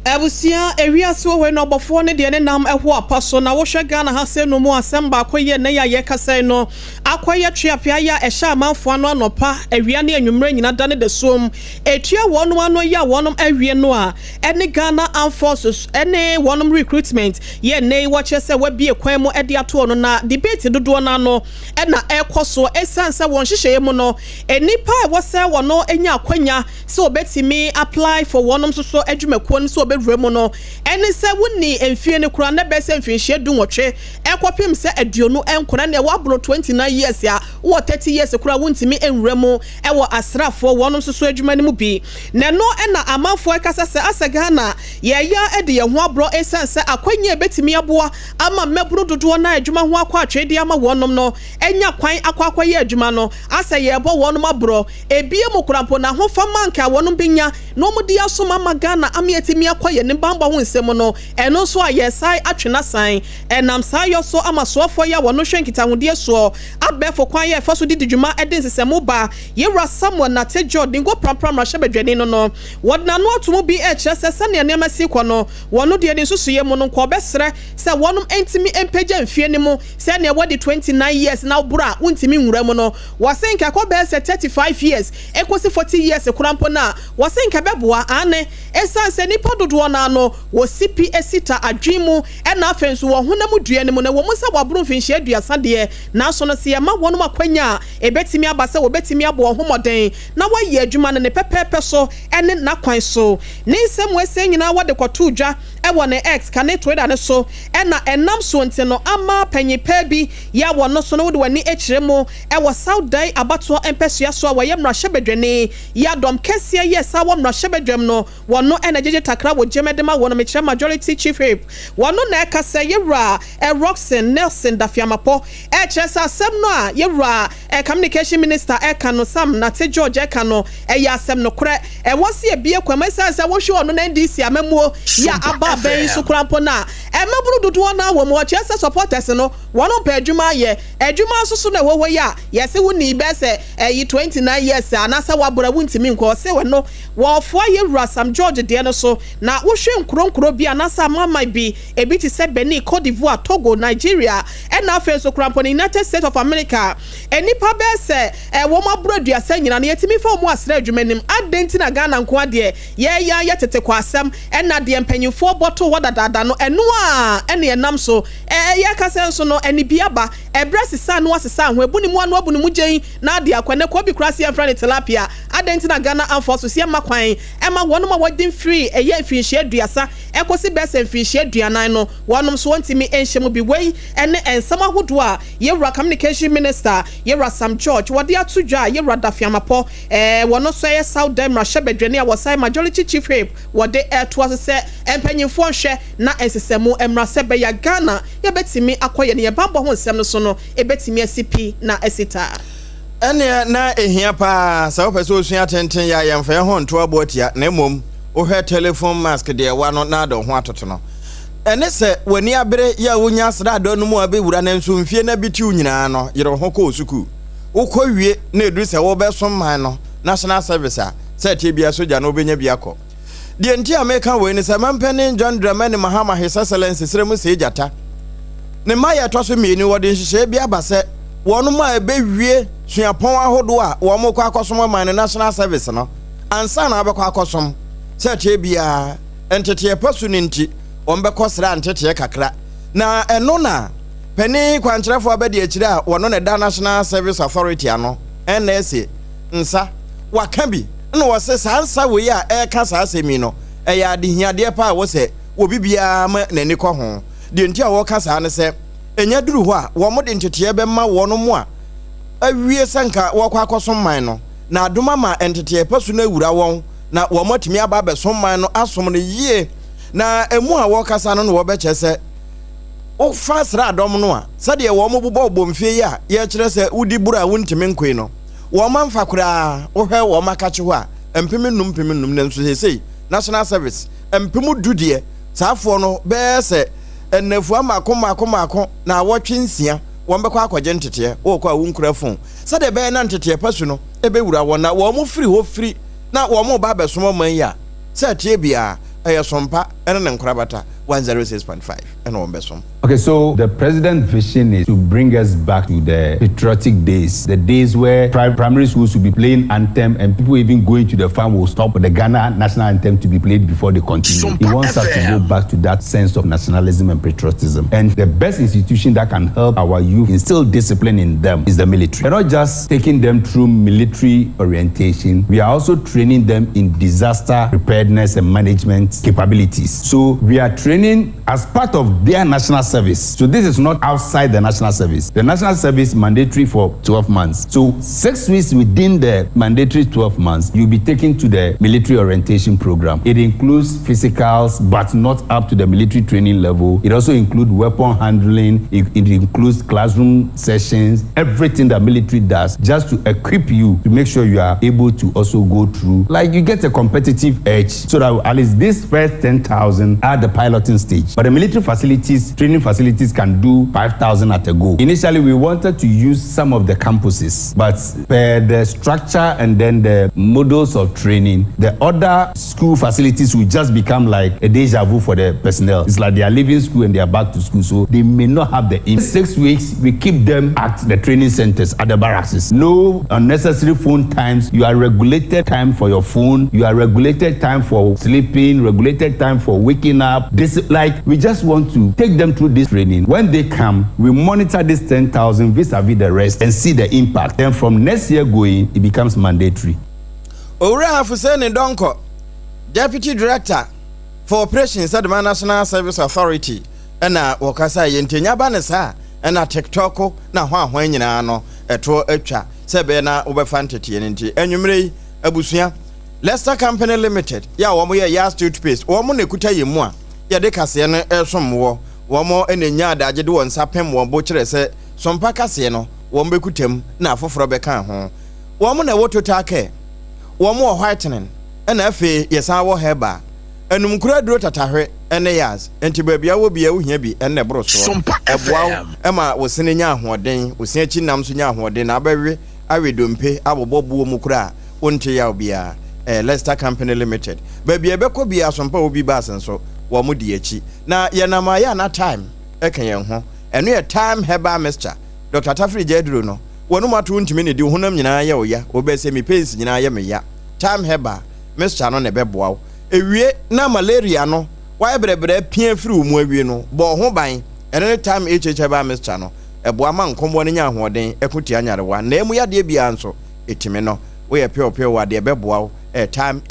Abusua, ewiase wɔ hɔ yi na ɔbɔfoɔ no deɛ ne nam ɛho apa so na wohwɛ Ghana ha sɛ no mu asɛm baako yɛ nnɛ yi a yɛrekasa yi no akɔyɛ tweapea yi a ɛhyɛ amanfoɔ ano anɔpa, awia ne anwummerɛ nyina da ne dasuom ɛtua wɔnom ano yi a wɔnom awie no a ɛne Ghana Armed Forces ne wɔnom recruitment yɛ nnɛ yi wɔkyerɛ sɛ wɔabue kwan mu de ato hɔ no na debate dodoɔ no ano na ɛrekɔ soɔ ɛsiane sɛ wɔn nhyehyɛeɛ mu no Nnipa a ɛwɔ sɛ wɔn nya akwanya sɛ wɔbɛtumi apply for wɔnom nso so adwumakuo no sɛ wɔbɛwura mu no ɛne sɛ wonni mfie no koraa na ɛbɛyɛ sɛ mfinhyia dunwɔtwe ɛkɔpem sɛ 29, ɛneɛ woaboro 29 years a wowɔ 30 years koraa wontumi nwura mu ɛwɔ asraafoɔ wɔnom nso so adwuma no mu bi. Na ɛno na amanfoɔ ɛkasa sɛ asɛ Ghana yɛɛya adi yɛn ho aborɔ ɛsiane sɛ akwanya a ɛbɛtumi aboa ama mmabunu dodoɔ no a adwuma ho akɔ atwee de ama wɔnom no anya kwan akɔ akɔyɛ adwuma no asɛ yɛrebɔ wɔnom aborɔ, ebia mu koraa mpo no ahofama anka wɔnom bɛnya na wɔn de asom ama Ghana ama yɛatumi akɔ yɛn anim banbɔ ho nsɛm no, ɛno nso a yɛresan atwe no asan. Ɛnam saa yɔ so ama soafoɔ yi a wɔno hwɛ nkitahodie soɔ, abɛɛfo kwan a ɛfa so de di dwuma de nsesɛmu ba, Yɛwura Samuel Nartey George Ningo Prampram mmarahyɛbadwani no no, wɔde n'ano ato mu bi rekyerɛ sɛ sɛnea nneɛma si kɔ no, wɔno deɛ ne nsusuiɛ mu no nka ɔbɛsrɛ sɛ wɔnom ntumi mpagya mfie no mu Sɛnea wadi 29 years na woboro a wontumi nwura mu no, wɔse nka ɛkɔ bɛyɛ sɛ 35 years ekosi 40 years koraa mpo no a, wɔse nka ɛbɛboa. Aane, esiane sɛ nnipa dodoɔ. dodoɔ no ara no wɔ sipi sita adwene mu ɛna afei nso wɔ honam dua no mu na ɛwɔ mu sɛ wɔaboro mfinhyia aduasa deɛ nanso no sɛ yɛma wɔnom akwanya a ɛbɛtumi aba sɛ wɔbɛtumi abɔ wɔn ho mmɔden na wɔayɛ adwuma no ne pɛpɛɛpɛ so ne n'akwan so. Ne nsɛm wei nyinaa wɔde kɔtoo dwa wɔ ne X, kane Twitter, no so na ɛnam soɔ nti no ama panyin paa bi yɛ a wɔno so no wode w'ani kyerɛ mu wɔ South Dayi abatoɔ mpɛsoa so a wɔyɛ mmarahyɛbadwani yɛ a dɔm kɛseɛ yɛ saa wɔ mmarahyɛbadwam no wɔno na gyegye takra wɔ gyam de ma wɔn mekyerɛ Majority Chief Whip wɔno na ɛka sɛ Yɛwura Rockson Nelson Dafeamapɔ ɛkyerɛ sɛ asɛm no a Yɛwura Communication Minister ɛka no Sam Nartey George ɛka no ɛyɛ asɛm nokorɛ ɛwɔ sɛ yɛbue kwan mu ɛsiane sɛ wohwɛ ɔno na NDC amammuo yɛ a aba abɛn yi so koraa mpo no a mmabunu dodoɔ no ara wɔ mu ɔkyerɛ sɛ supporters no wɔn mpɛ adwuma ayɛ adwuma nso so na ɛwɔ hɔ yi a yɛse wonii bɛyɛ sɛ ɛyi 29 years a anaasɛ waboro a wontumi nkɔ ɔse ɛno wɔfoa yɛwura Sam George deɛ no so na wohwɛ nkuro nkuro bi anaasɛ amanaman bi ebi te sɛ Benin, Cote d'Ivoire, Togo, Nigeria ɛna afei nso koraa mpo no United States of America Nnipa bɛyɛ sɛ wɔn aboro aduasa nyinaa no yɛtumi fa wɔn asra adwuma nim. Adɛn nti na Ghana nko ara deɛ yɛyɛ ara yɛ tete kɔ asɛm ɛna deɛ mpanyinfoɔ bɔ too hɔ dadaada no ɛno ara ɛna ɛnam so yɛka sɛ nso no anibue aba. Ɛberɛ sesa ano asesa ho abu ne mu ano abu ne mu gyen na ade akɔ. Ɛnɛ kɔ bi koraa se yɛmfrɛ no tilapia. Adɛn nti na Ghana amfoɔ so se yɛmma kwan ɛma wɔnom a wɔadi mfiri ɛyɛ mfinhyia aduasa ɛkɔsi bɛyɛ sɛ mfinhyia aduanan no wɔnom nso wɔntumi nhyɛ mu bi. Wei ɛne nsɛm ahodoɔ a Yɛwura Communication Minister, Yɛwura Sam George, wɔde ato dwa a Yɛwura Dafe Amapɔ, ɛɛ wɔno nso ɛyɛ South Dɛ mmarahyɛbadwani a wɔsan Majority Chief Whip, wɔde ɛretoa so sɛ mpanyinfoɔ nhwɛ na nsesamu mmra sɛ ɛbɛyɛ a Ghana yɛbɛtumi akɔ yɛn yɛn banbɔ ho nsɛm no so no ɛbɛtumi asi pi na asi ta. Ɛnneɛ na ɛhia paa sɛ wopɛ sɛ wosua tenten yɛ a yɛmfa yɛn ho nto aboɔ tia na mmom wohwɛ telephone mask deɛ ɛwa no na ade wo ho atoto no. Ɛne sɛ w'ani abere yɛ a wunya sraadɔ no mu a bɛwura nanso mfie no abitiw nyinaa no, yere wo ho kɔ sukuu. Wokɔ wie na ɛduru sɛ worebɛsom man no, National Service, a, sɛ ɛteɛ biara sogya no wobɛnya bi akɔ. Deɛ nti a meka wei ne sɛ Mampanin John Dramani Mahama His Excellency serɛ mu see gyata. Ne mmaeɛ a ɛtɔ so mmienu wɔde nhyehyɛeɛ bi aba sɛ wɔnom a ɛbɛwie suapɔn ahodoɔ a wɔrekɔ akɔsom ɔman no National Service no ansa na wɔabɛkɔ akɔsom sɛ ɛteɛ biara nteteɛ pa su no nti, wɔbɛkɔ sra nteteɛ kakra. Na ɛno na panin kwankyerɛfoɔ abadiakyire a wɔno na ɛda National Service Authority ano, NSA, nsa, waka bi. Ɛna wɔse saa nsa wei a ɛreka saa asɛm yi no, ɛyɛ adehiadeɛ pa a ɛwɔ sɛ obi biara ma n'ani kɔ ho. Deɛ nti a wɔreka saa ne sɛ, ɛnya duru hɔ a, wɔde nteteɛ bɛma wɔn a awie sɛ nka wɔrekɔ akɔsom man no, na adom ama nteteɛ pa su no awura wɔn. na wɔatumi aba abɛsom man no asom no yie. Na emu a wɔkasa no na wɔbɛkyɛ sɛ wofa sraadɔm no a, sɛdeɛ wɔn bobɔ bɔ mfie yi a yɛkyerɛ sɛ wodi boro a wontumi nkoe no, wɔn amfa koraa. Wohwɛ wɔn akakye hɔ a, mpem nnum mpem nnum, nanso seesei National Service 10,000 deɛ, saafoɔ no bɛyɛ sɛ nnafua mmaako mmaako mmaako na awɔtwe nsia wɔn bɛkɔ akɔgye nteteɛ. Wokɔ a wonkura fon sɛdeɛ ɛbɛyɛ na nteteɛ pa su no bɛwura wɔn na wɔn firi hɔ firi na wɔreba abɛsom ɔman yi a, sɛ ɛteɛ biara, ɛyɛ Sompa ne ne nkorabata 106.5 na wɔbɛsom. Okay, so the president's vision is to bring us back to the patriotic days, the days where primary schools will be playing anthem and people even going to the farm will stop for the Ghana national anthem to be played before they continue. He wants us to go back to that sense of nationalism and patriotism. And the best institution that can help our youth instill discipline in them is the military. They're not just taking them through military orientation, we are also training them in disaster preparedness and management capabilities. So we are training as part of their national service. So this is not outside the national service. The national service mandatory for 12 months. So six weeks within the mandatory 12 months, you'll be taken to the military orientation program. It includes physicals, but not up to the military training level. It also includes weapon handling. It, it includes classroom sessions, everything that military does just to equip you to make sure you are able to also go through. Like you get a competitive edge so that at least this first 10,000 10,000 at the piloting stage. But the military facilities, training facilities can do 5,000 at a go. Initially, we wanted to use some of the campuses, but per the structure and then the models of training, the other school facilities will just become like a deja vu for the personnel. It's like they are leaving school and they are back to school, so they may not have the. In 6 weeks, we keep them at the training centers, at the barracks. No unnecessary phone times. You are regulated time for your phone. You are regulated time for sleeping, regulated time for waking up. This, like, we just want to take them through this training. When they come, we monitor this 10,000 vis-a-vis the rest and see the impact. Then from next year going, it becomes mandatory. Owura Afuseni Donko, Deputy Director for Operations at the National Service Authority, ɛna wɔkasa yɛ ntenya ba ne saa ɛna TikTok na ho ahoa nyinaa no ɛtoɔ atwa sɛ ɛbɛyɛ na wobɛfa nteteɛ no. Nti anwummerɛ yi, abusua, Leicester Company Limited yɛ a wɔn yɛ Yas toothpaste, wɔn na ekuta yɛn mu a yɛde kaseɛ no ɛsom wɔ wɔn na nya adagye de wɔn nsa pem wɔn bo kyerɛ sɛ sompa kaseɛ no wɔn bɛkuta mu na afoforɔ bɛka ho. Wɔn na ɛwɔ Total Care, wɔn wɔ whitening, ɛna afei yɛsan wɔ herbal enumkura duro tatahwe ɛne Yas. Nti baabi a wɔ bia wohia bi ɛna ɛboro soɔ, ɛboa wo ɛma wo sene nya ahoɔden, wo se akyi nam so nya ahoɔden na abɛwe awe dompe abobɔ buo mu koraa wonte yaw biara. Leicester Company Limited, baabi a ɛbɛkɔ bia asompa wɔ bi baase nso wɔn mo di akyi na yɛnam ayɛ ana time ɛka yɛn ho. Ɛno yɛ Time Herbal Mixture. Dr Tafiri gya aduro no wɔn mu ato ntumi ne di honam nyinaa yɛ ɔya wɔbɛsɛ mi pains nyinaa yɛ me ya. Time Herbal Mixture no na ɛbɛboa wo ewie na malaria no wayɛ brɛbrɛ pia firi wo mu awie no bɔ ho ban. Ɛno ne Time Herbal Mixture no, ɛboa ma nkɔmmɔ no nya ahoɔden ɛko tia nyarewa na emu yadeɛ biara nso ɛtumi no woyɛ pew adeɛ ɛbɛboa wo. Ɛyɛ Time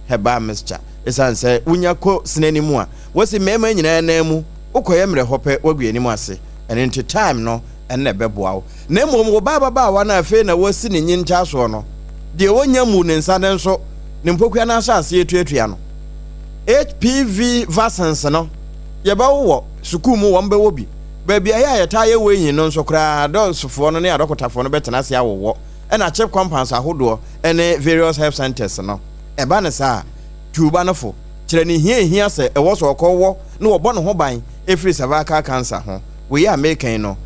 Herbal Mixture. Ɛsiane sɛ wonya kɔ sena mu a wɔsi mmarima nyinaa nan mu wokɔyɛ mmerɛ hɔ pɛ woagu anim ase. Ɛno nti Time no ɛnna ɛbɛboa wo. Na mmom wo ba ababaawa no afei na wɔasi ne nyi ntaasoɔ no deɛ wɔnya mu ne nsa ne nso ne mpokua no ahyɛ aseɛ tuatua no, HPV vaccines no yɛbɛwowɔ sukuu mu, wɔn bɛwɔ bi baabi a yɛ a yɛtaa yɛ wɔ yi no nso koraa dɔɔsofoɔ no ne adɔkotafoɔ no bɛtena ase awowɔ, ɛna CHPS compounds ahodoɔ ɛne various health centers no. Ɛba ne saa tuuba no fo kyerɛ ne hia hia sɛ ɛwɔ sɛ ɔkɔwɔ na wɔbɔ ne ho ban ɛfiri cervical cancer ho. Wei a mekan no,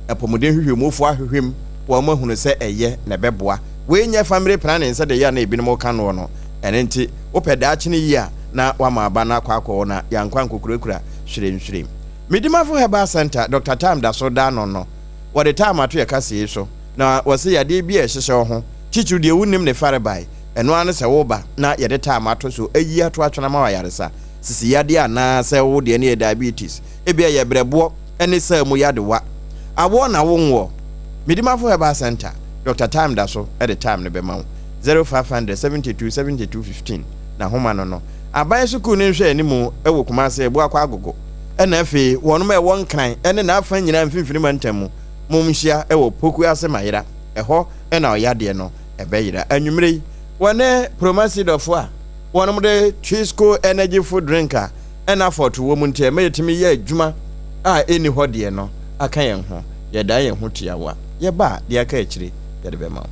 apɔmuden hwehwɛmufoɔ ahwehwɛ mu, wɔn ahunu sɛ ɛyɛ na ɛbɛboa. Wei nyɛ family planning sɛ de yɛ a na ebinom ka noɔ no. Ɛno nti wopɛ daakye no yie a na wama aba no akɔ akɔwɔ na yɛankɔ ankokurakura hwerɛnhwerɛm. Medimafo Herbal Center, Dr Time da so da no wɔde time ato yɛ kaseɛ so na wɔsɛ yadeɛ bi a ɛhyehyɛ wo ho titiri deɛ wonim ne farebae, ɛno ara ne sɛ woba na yɛde time ato so ayi ato atwena ma wayaresa sisi yadeɛ anaa sɛ wo deɛ no yɛ diabetes, ebi a yɛ brɛboɔ ne saa mu yadewa awoɔ na wonwoɔ. Medimafo Herbal Center, Dr Time da so de time no bɛma wo 0500 72 72 15 na homa no aban sukuu no nhwɛ anim wɔ Kumase Abuakɔ Agogo, ɛna afei wɔnom a ɛwɔ Nkran ɛne n'afa nyinaa mfimfini mantam mu mom nhyia ɛwɔ Poku Ase Mayera, ɛhɔ ɛna ɔyadeɛ no ɛbɛyera. Anwummerɛ yi wɔne Promasidɔfo a wɔnom de Twisco Energy Food Drink a ɛna afɔto wɔ mu nti ɛma yɛtumi yɛ adwuma a ɛnni hɔ deɛ no aka yɛn ho, yɛda yɛn ho tiawa yɛba a deɛ aka akyire yɛde bɛma wo.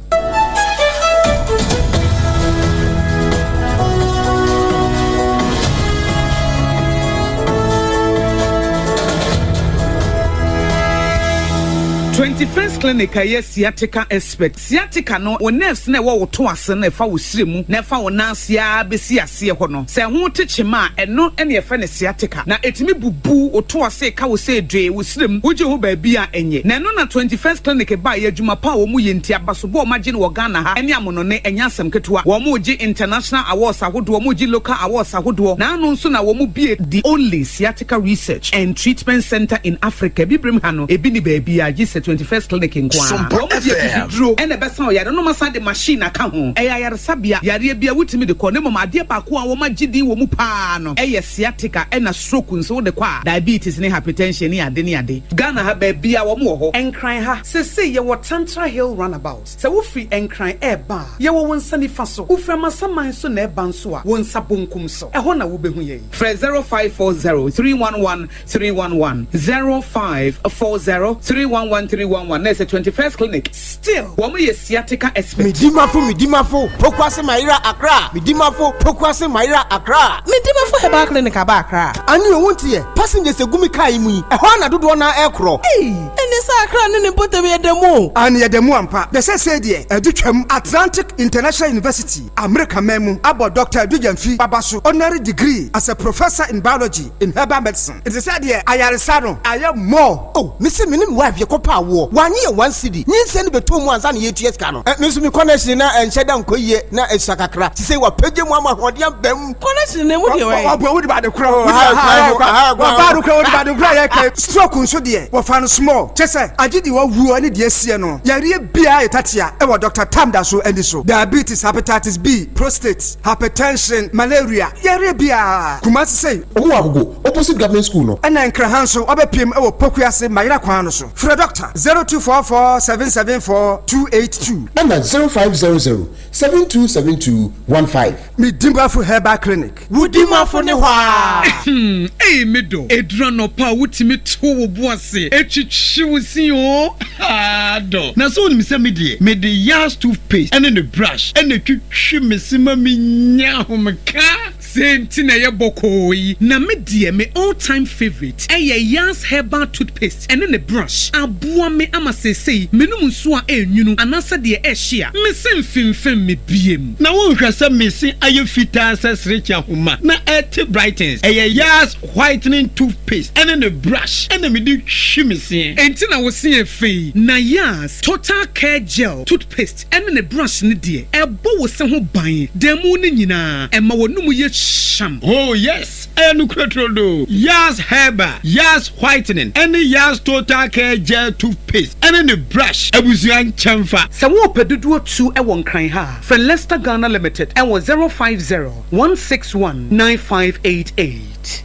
21st Clinic a ɛyɛ sciatica expert. Sciatica no, wo nerves na ɛwɔ wo to ase no, ɛfa wo sire mu na ɛfa wo nan ase ara bɛsi aseɛ hɔ no, sɛ ɛho te kyema a, ɛno ne yɛfrɛ no sciatica. Na ɛtumi bubu wo to ase ka wo sɛ dwee wo sire mu, wogye ho baabi a ɛnyɛ. Na ɛno na 21st Clinic baeɛ. Adwuma pa a wɔn yɛ nti, abasobɔ a wɔagye no wɔ Ghana ha ne amonɔne, ɛnyɛ asɛm ketewa. Wɔn gye international awards ahodoɔ, wɔn gye local awards ahodoɔ. Na ano nso na wɔn bie the only sciatica research and treatment center in Africa. Bibirem ha no, ebi ni baabi a gye sɛ 21st Clinic nko ara. Wɔn de akukuduro ɛna ɛbɛsa ɔyare no, ma san de machine aka ho. Ɛyɛ ayaresabea, yareɛ bi a wotumi de kɔ ne mmom adeɛ baako a wɔn agye din wɔ mu paa no ɛyɛ sciatica, ɛna stroke nso wode kɔ a, diabetes ne hypertension ne ade ne ade. Ghana ha baabi a wɔn wɔ hɔ. Nkran ha sese yɛwɔ Tantra Hill roundabout. Sɛ wofiri Nkran ɛɛba a, yɛwɔ wo nsa nifa so. Wofiri Amasaman so na ɛba nso a, wo nsa bonkum so, ɛhɔ na wobɛhu yɛn. Frɛ 0540 311 311, 0540 311. 7311 na ɛsɛ 21st Clinic. Still, wɔn yɛ sciatica expert. Medimafo Medimafo Pokuase Mayera Accra Medimafo Pokuase Mayera Accra. Medimafo Herbal Clinic aba Accra. Ane o wonteɛ, passengers egu me car yi mu yi, ɛhɔ ara na dodoɔ no ara ɛrekorɔ. Ei, ɛne sɛ Accra ne ne mpɔtam yɛ da mu o. Aane yɛda mu ampa. Na seesei deɛ adu twam. Atlantic International University, Amerika man mu, abɔ Dɔkta Adu Gyamfi aba so honorary degree as a Professor in Biology in Herbal Medicine. Nti sɛ deɛ ayaresa no ayɛ more. Oh me se me ne me wife yɛkɔ pɛ awoɔ wanye yɛ one cedi nyinsɛn no bɛtɔ mu ansa na yɛtua sika no eh me nso me connection na ɛnhyɛ da nkɔ yie na ɛsua kakra sisei wapagya mu ama ahoɔden aba mu. Connection no emu deɛ wɛn. Ɔboa wode bade korɔ ɔbaa no korɔ wode bade korɔ yɛ kɛ stroke nso deɛ wɔfa no small kyɛ sɛ agye deɛ wawuo ne deɛ asie no yareɛ biara yɛ tatea ɛwɔ Doctor Tam da so ani so diabetes hepatitis B prostate hypertension malaria yareɛ biara Kumasi sei. Ɔmo wɔ Agogo opposite government school no. Ɛna Nkran ha nso wabɛpiem wɔ Pokuase Mayera kwan no so. Frɛ Dɔkta 0244 774 282. Ɛna 0500 7272 15. Me Dimafo Herbal Clinic. Wo Dimafo ne hɔ aa. Hmm, ei me dɔ, ɛduru anɔpa a wotumi to wo bo ase twitwi wo se oo, haa dɔ. Na sɛ wonim sɛ me deɛ, mede Yas toothpaste ne ne brush na ɛtwitwi me se ma menya ahomeka. Sei nti na ɛyɛ bɔkɔɔ yi. Na me deɛ me all time favourite ɛyɛ Yas herbal toothpaste ɛne ne brush. Aboa me ama seesei menom nsuo a ɛnwunu anaasɛ deɛ ɛhye a, me se mfemfem me biem. Na wonhwɛ sɛ me se ayɛ fitaa sɛ serekye ahoma na ɛte brightens. Ɛyɛ Yas whitening toothpaste ɛne ne brush ɛna mede twi me seɛ. Enti na wo se yɛ fɛ yi. Na Yas total care gel toothpaste ɛne ne brush no deɛ, ɛbɔ wo se ho ban da mu no nyinaa, ɛma w'anum yɛ hyam. Oh yes, ɛyɛ nokorɛ turodoo. Yas Herbal, Yas Whitening, ɛne Yas Total Care Gel Toothpaste ɛne ne brush abusua nkyɛnfa. Sɛ worepɛ dodoɔ tu wɔ Nkran ha a, frɛ Lester Ghana Limited wɔ 050 161 9588.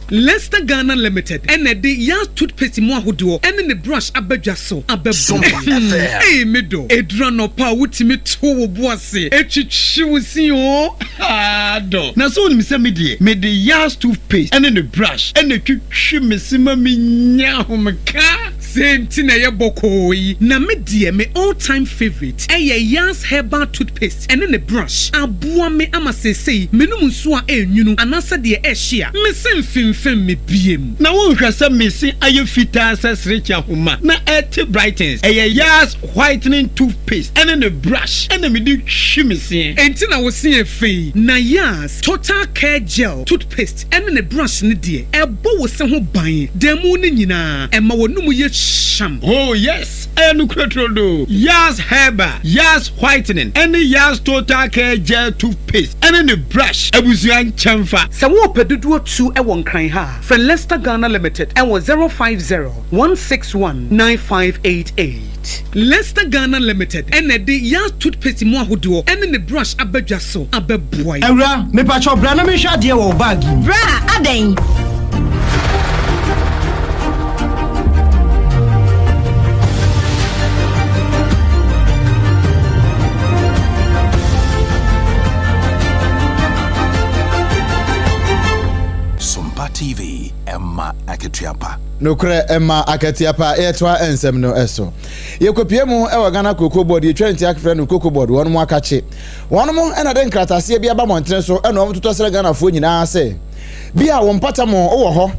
Lester Ghana Limited na ɛde Yas toothpaste mu ahodoɔ ne ne brush aba dwa so abɛboa yɛn. Ei me dɔ, ɛduru anɔpa a wotumi to wo bo ase twitwi wo se oo, haa dɔ. Na sɛ wonim sɛ me deɛ, mede Yas toothpaste ne ne brush na ɛtwitwi me se ma menya ahomeka. Sei nti na ɛyɛ bɔkɔɔ yi. Na me deɛ me all time favourite ɛyɛ Yas herbal toothpaste ɛne ne brush. Aboa me ama seesei menom nsuo a ɛnwunu anaasɛ deɛ ɛhye a, me se mfemfem me biem. Na wonhwɛ sɛ me se ayɛ fitaa sɛ serekye ahoma na ɛte brightens. Ɛyɛ Yas whitening toothpaste ɛne ne brush ɛna mede twi me seɛ. Enti na wo se yɛ fɛ yi. Na Yas total care gel toothpaste ɛne ne brush no deɛ, ɛbɔ wo se ho ban da mu no nyinaa, ɛma w'anum yɛ hyam. Oh yes, ɛyɛ nokorɛ turodoo. Yas Herbal, Yas Whitening, ɛne Yas Total Care Gel Toothpaste ɛne ne brush abusua nkyɛnfa. Sɛ worepɛ dodoɔ tu wɔ Nkran ha a, frɛ Lester Ghana Limited wɔ 050 161 9588. Lester Ghana Limited na ɛde Yas Toothpaste mu ahodoɔ ne ne brush aba dwa so abɛboa yɛn. Awura, mepakyɛw bra na menhwɛ adeɛ wɔ wo bag yi mu. Bra, adɛn? Sompa TV, ɛma akatua pa. Nokorɛ ɛma akatua pa. Yɛtoa nsɛm no so. Yɛkɔpue mu wɔ Ghana Cocoa Board, yɛtwa ne ti frɛ no Cocoa Board, wɔnom akakye. Wɔnom na de nkrataseɛ bi aba mmɔntene so na wɔn totɔ srɛ Ghanafoɔ nyinaa sɛ, bi a wo mpɔtam wɔ hɔ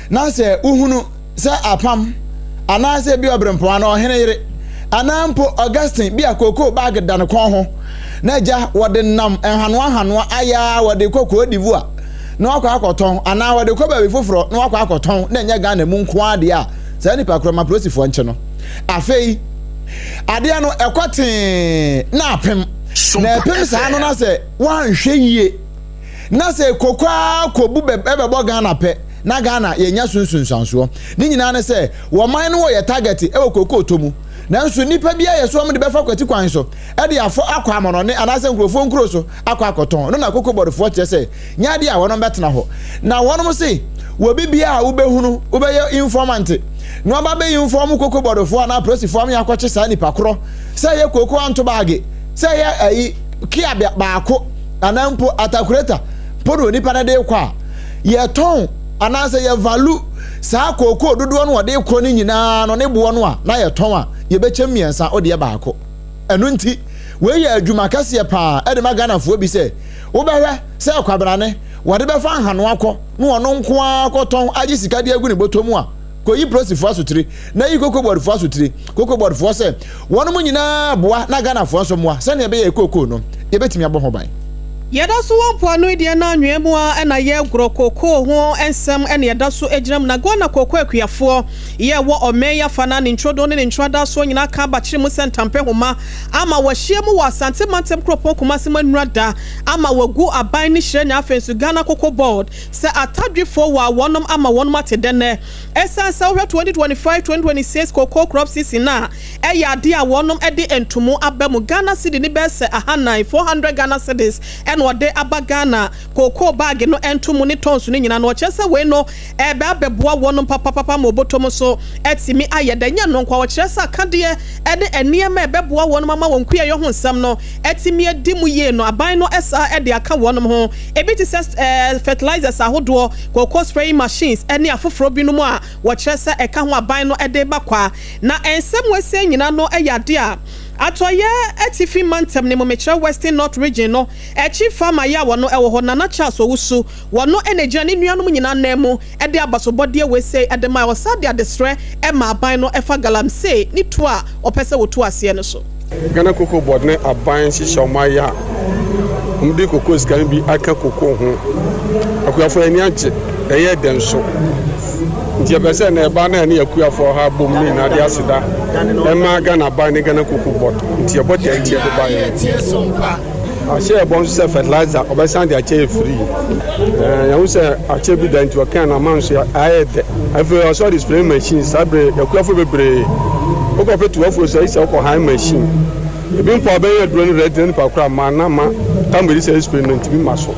na sɛ wohunu sɛ apam anaasɛ bi ɔberempɔn anaa ɔhene yere anaa mpo Augustine bi a kookoo baage da ne kɔn ho na agya wɔde nam nhanoa nhanoa ayɛ a wɔde kɔ Cote d'Ivoire na wakɔ akɔtɔn anaa wɔde kɔ baabi foforɔ na wakɔ akɔtɔn na ɛnyɛ Ghana mu nko ara deɛ a saa nipa korɔ ma polisifoɔ nkye no. Afei adeɛ no ɛkɔ tee na apem na ɛpem saa no na sɛ woanhwɛ yie na sɛ koko ara kɔbu bɛbɔ Ghana pɛ na Ghana yɛnya so nsunsuansoɔ. Ne nyinaa ne sɛ wɔman no wɔyɛ target wɔ koko tɔ mu nanso nnipa bi ayɛ so wɔn de bɛfa kwati kwan so de afɔ akɔ amɔnɔne anaasɛ nkurɔfoɔ nkuro so akɔ akɔtɔn no na koko bɔdfoɔ kyerɛ sɛ nyɛ adeɛ a wɔnom bɛtena hɔ na wɔnom se wɔ bibia a wobɛhunu wobɛyɛ informant na waba bɛ inform koko bɔdfoɔ anaa polisifoɔ ama yɛakɔkye saa nipa korɔ sɛ ɛyɛ koko anto baage sɛ ɛyɛ ayi kia baako anaa mpo atakureta mpo na onipa no de kɔ a yɛtɔn anaasɛ yɛ value saa kookoo dodoɔ no wɔde kɔ no nyinaa no ne boɔ no a na yɛtɔn a Yɛbɛkyɛm mmiɛnsa, wo deɛ baako. Ɛno nti, wei yɛ adwuma kɛseɛ pa ara de ma Ghanafoɔ bi sɛ wobɛhwɛ sɛ kwabrane wɔde bɛfa nhanoa kɔ na ɔno nko ara kɔtɔn agye sika de agu ne bɔtɔ mu a, kɔyi polisifoɔ asotire na yi Cocoa Board foɔ asotire. Cocoa Board foɔ sɛ wɔnom nyinaa boa na Ghanafoɔ nso mmoa sɛdeɛ ɛbɛyɛ kookoo no yɛbɛtumi abɔ ho ban. Yɛda so wɔ mpoano yi deɛ na anwea mu ara na yɛregorɔ kookoo ho nsɛm na yɛda so gyina mu na Ghana kookoo akuafoɔ yɛ wɔ ɔman yi afa na ne ntworodoo ne ne ntoradasoɔ nyinaa ka abakyere mu sɛ ntampehoma ama wɔahyia mu wɔ Asante mantam kuropɔn Kumasi mu anura da ama wɔagu aban ne hyerɛn na afei nso Ghana Cocoa Board sɛ atadwefoɔ wɔ a wɔnom ama wɔnom ate dɛ nnɛ ɛsiane sɛ wohwɛ 2025 2026 cocoa crop season no a ɛyɛ adeɛ a wɔnom de ntomo aba mu Ghana cedi no bɛyɛ sɛ ahanan, 400 Ghana cedis, ɛna wɔde aba Ghana cocoa bag no ntomo ne tons no nyinaa no wɔkyerɛ sɛ wei no ɛbɛ abɛboa wɔnom papapapa ma wɔbɔtɔ mu so atumi ayɛ dɛ nyɛ no nkoa wɔkyerɛ sɛ akadeɛ ne nneɛma a ɛbɛboa wɔnom ama wɔn kuayɔ ho nsɛm no atumi adi mu yie no aban no saa de aka wɔnom ho ebi te sɛ fertilizers ahodoɔ, cocoa spraying machines ne afoforɔ binom a wɔkyerɛ sɛ ɛka ho aban no de ba kwa. Na nsɛm wei nyinaa no yɛ adeɛ a Atɔeɛ Atifi Mantam no mu, mekyerɛ Western North Region no, Chief Farmer yi a wɔno wɔ hɔ, Nana Charles Owusu, wɔno na ɛgyina ne nuanom nyinaa nan mu de abasobɔdeɛ wei sei de mae. Ɔsan de adesrɛ maa aban no ɛfa galamsey ne tuo a ɔpɛ sɛ wɔtu aseɛ no so. Ghana Cocoa Board ne aban nhyehyɛ a wɔayɛ a wɔde cocoa sika no bi aka cocoa ho. Akuafoɔ yɛn ani agye, ɛyɛ dɛ nso. Nti yɛpɛ sɛ na ɛba na yɛne akuafoɔ ha bom ne nyinaa de aseda ɛma Ghana aban ne Ghana Cocoa Board. Nti yɛbɔ taa nti yɛde baeɛ no. Ahyɛ yɛ bɔ nso sɛ fertilizer ɔbɛsan de akyɛ yɛ free. Ɛɛ yɛn ho sɛ akyɛ bi da nti ɔkɛn na ama nso ayɛ dɛ. Afei ɔsɛ ɔde spraying machine saa bere akuafo bebree wokɔ pɛ tu afuo so ayi sɛ wokɔ han machine. Ebi mpo a ɔbɛyɛ aduro no ready na nipa koro ama na ama tam bɛdi sɛ spray no ntumi ma so.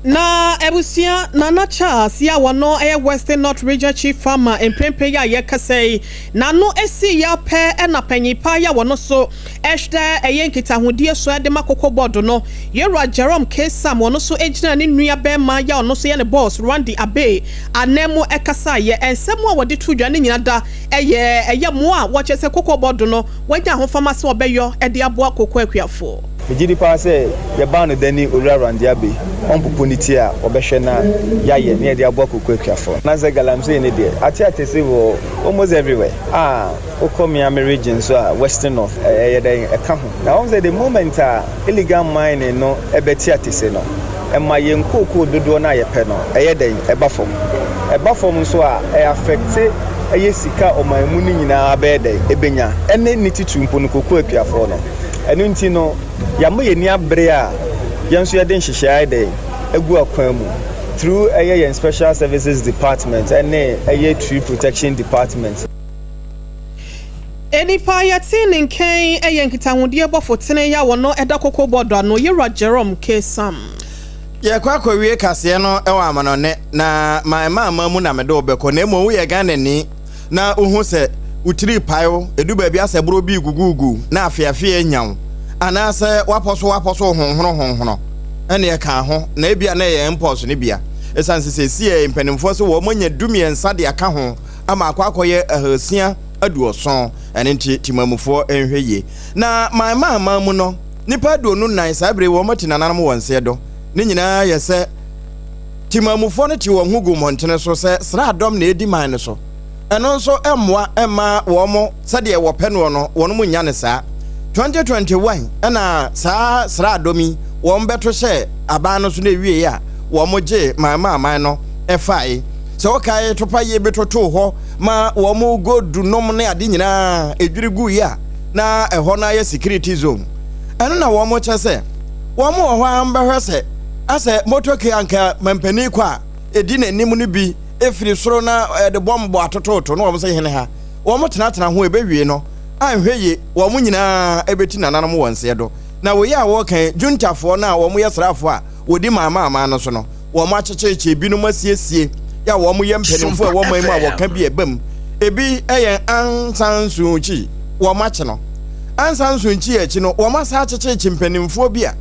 Na abusua Nana Charles yi a ɔno yɛ Western North Region Chief Farmer mprempren yi a yɛkasa yi, n'ano sii yi ara pɛ na panyin pa yi a ɔno nso hwɛ ɛyɛ nkitahodie so de ma Cocoa Board no, Yewura Jerome K. Sam, ɔno nso gyinaa ne nua barima yi a ɔno nso yɛ ne boss Randy Abbey anan mu kasaeɛ. Nsɛm a wɔde too dwa no nyina da yɛ ɛyɛ mmoa a wɔkyerɛ sɛ Cocoa Board no wanya ahofama sɛ wɔbɛyɔ de aboa cocoa akuafoɔ. Megye di paa sɛ yɛbaa no dɛ ne Owura Randy Abbey, ɔmpopo ne ti a ɔbɛhwɛ na yɛayɛ na yɛde aboa kooko akuafoɔ. Na sɛ galamsey no deɛ, ate atese wɔ almost everywhere a wokɔ Miami region nso a, Western North, ɛyɛ dɛn ɛka ho. Na woahu sɛ the moment a illegal mining no bɛte atese no, ɛma yɛn kookoo dodoɔ no a yɛpɛ no, ɛyɛ dɛn ɛba fam. Ɛba fam nso a, ɛ affecte ɛyɛ sika a ɔman mu no nyinaa bɛyɛ dɛn ɛbɛnya, ɛne ne titiriw mpo no kooko akuafoɔ no. Ɛno nti no, yɛama yɛn ani abere a yɛn nso yɛde nhyehyɛe ayɛ dɛn agu akwan mu through ɛyɛ yɛn Special Services Department ɛne ɛyɛ Tree Protection Department. Nnipa a yɛtee ne nka yi yɛ nkitahodie bɔfo tene yi a wɔno da Koko Bɔɔdo ano, Yewura Jerome K. Sam. Yɛrekɔ akɔwie kaseɛ no wɔ amanɔne, na ma ɛma ama mu na mede wo bɛkɔ, na mmom woyɛ Ghanani. na wuhu sɛ wo tiri repae wo, edu baabi a sɛ boro bi reguguguw na afeafea anya wo, anaasɛ woapɔsowapɔsow honhonohonhono, ɛnneɛ ka ho, na ebia na ɛyɛ mpɔs no bia. Esiane sɛ seesei mpanimfoɔ se wɔanya dumiɛnsa de aka ho ama akɔ akɔyɛ ahasia aduɔson, ɛno nti temammufoɔ nhwɛ yie. Na man ma aman mu no, nnipa 24 saa bere yi wɔati nananom wɔ nseɛ do. Ne nyinaa yɛ sɛ. Temanmufoɔ no tee wɔn ho guu mmɔntene so sɛ sraadɔm na ɛredi man no so. Ɛno nso mmoa mma wɔn sɛdeɛ wɔpɛ noɔ no, wɔn nnya no saa. 2021 na saa sraadɔm yi wɔn bɛto hyɛɛ aban no so na ɛwieeɛ a wɔn gyee man maa man no faeɛ. Sɛ wokae topa yie bi totoo hɔ ma wɔn gold nom ne ade nyinaa ɛdwiri guiɛ a na ɛhɔ no ayɛ security zone. Ɛno na wɔn kyɛ sɛ wɔn wɔ hɔ ara mbɛhwɛ sɛ asɛ motoke anka mampanin kɔ a ɛdi n'anim no bi firi soro na ɛde bɔmbɔ atototo na wɔn sɛ hene ha wɔn tenatena ho ɛbɛwie no anhwɛ ye wɔn nyinaa ɛbɛti nananom wɔn nseɛ do na wei a wɔka juntafoɔ no a wɔn yɛ sraafoɔ a wɔdi maamaamaa no so no wɔn akyekyerekye ebinom asiesie yɛ a wɔn yɛ mpanimfoɔ a ɛwɔ man mu a wɔka bi ɛba mu ebi yɛ Aung San Suu Kyi wɔn akye no Aung San Suu Kyi akyi no wɔn asa akyekyerekye mpanimfoɔ bi a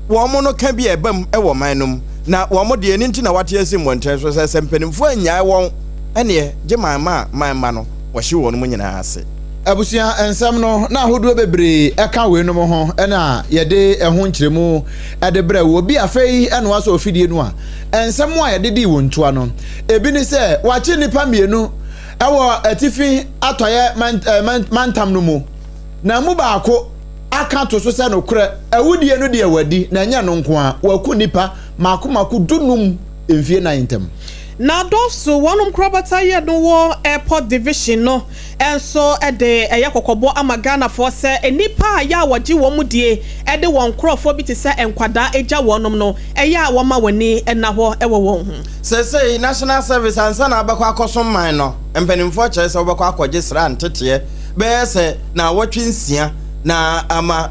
wɔn no ka bi a ɛba mu wɔ man no mu na wɔn deɛ ɛno nti na wɔate asi mmɔnten so sɛ sɛ mpanimfoɔ annyae wɔn ɛneɛ gye man ma a man mma no wɔhye wɔn mu nyinaa ase. Abusua nsɛm no na ahodoɔ bebree ɛka weinom ho na yɛde ɛho nkyerɛmu de brɛ wo. Obi afei na wasɔ ofidie no a, nsɛm a yɛde dii wɔn ntoa no, ebi ne sɛ wakye nnipa mmienu wɔ atifi atɔeɛ mantam no mu, na mu baako aka to so sɛ nokorɛ awudie no deɛ wadi, na ɛnyɛ ɛno nko ara, waku nnipa mako mako dunum mfie nan ntam. Na dɔso wɔnom nkorabata yɛ no wɔ Airport Division no nso de ɛyɛ kɔkɔbɔ ama Ghanafoɔ sɛ nnipa a yɛ a wɔgye wɔn die de wɔn nkorɔfoɔ bi te sɛ nkwadaa gya wɔnom no ɛyɛ a wɔma wɔn ani nna hɔ wɔ wɔn ho. Seesei National Service ansa na wobɛkɔ akɔsom man no, mpanimfoɔ kyerɛ sɛ wobɛkɔ akɔgye sra nteteɛ bɛyɛ sɛ naawɔtwe nsia na ama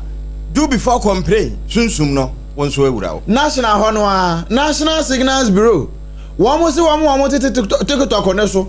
do before complain sunsum no wo nso awura wo. National hɔ no ara, National Signals Bureau, wɔn se wɔn a wɔtete TikTok no so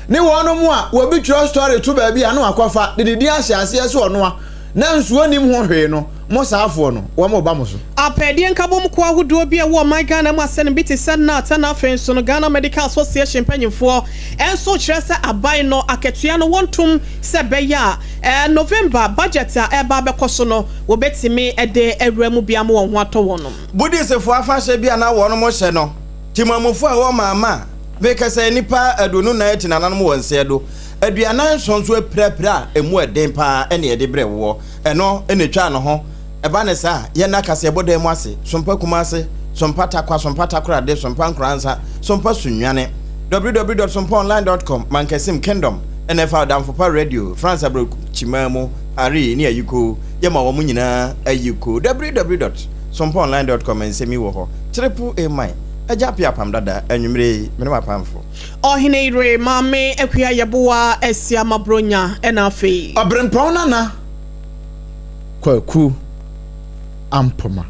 ne wɔn a wɔbi twerɛ story to baabi a na wakɔfa de ne din ahyɛ aseɛ sɛ ɔnoa na nsuo nnim ho hwee no, mo saafoɔ no, wɔn reba mo so. Apɛdeɛ nkabom kuo ahodoɔ bi a ɛwɔ ɔman Ghana mu asɛne bi te sɛ NAT ɛna afei nso no Ghana Medical Association mpanyinfoɔ nso kyerɛ sɛ aban no akatua no wɔntom sɛ ɛbɛyɛ a November budget a ɛreba abɛkɔ so no wɔbɛtumi de awura mu bi ama wɔn ho atɔ wɔn. Buddhistfoɔ afahyɛ bi a na wɔnom hyɛ no, Temamufo a ɛwɔ Myanmar, mekasa yi nnipa 24 ati nananom wɔ nsɛɛ do, 47 nso apirapira a emu yɛ den paa ɛne yɛde brɛ woɔ. Ɛno na ɛtwaa ne ho. Ɛba ne saa a, yɛnna kaseɛbɔ dan mu ase, Sompa Kumase, Sompa Tarkwa, Sompa Takorade, Sompa Nkoransa, Sompa Sunyani. www.sompaonline.com Mankasim Kingdom ɛna ɛfa Adamfo Pa Radio, France Abrokyiman mu, Paris ne Ayikoo. Yɛma wɔn nyinaa ayikoo. www.sompaonline.com Nsɛm yi wɔ hɔ. Triple A Man, Agya Appiah Apam Dada, anwummere yi, me ne m'apamfo. Ɔhene yere Maame Akua Yeboah Asiamah Bronya ɛna afei. Ɔberempɔn Nana Kwaku Ampoma.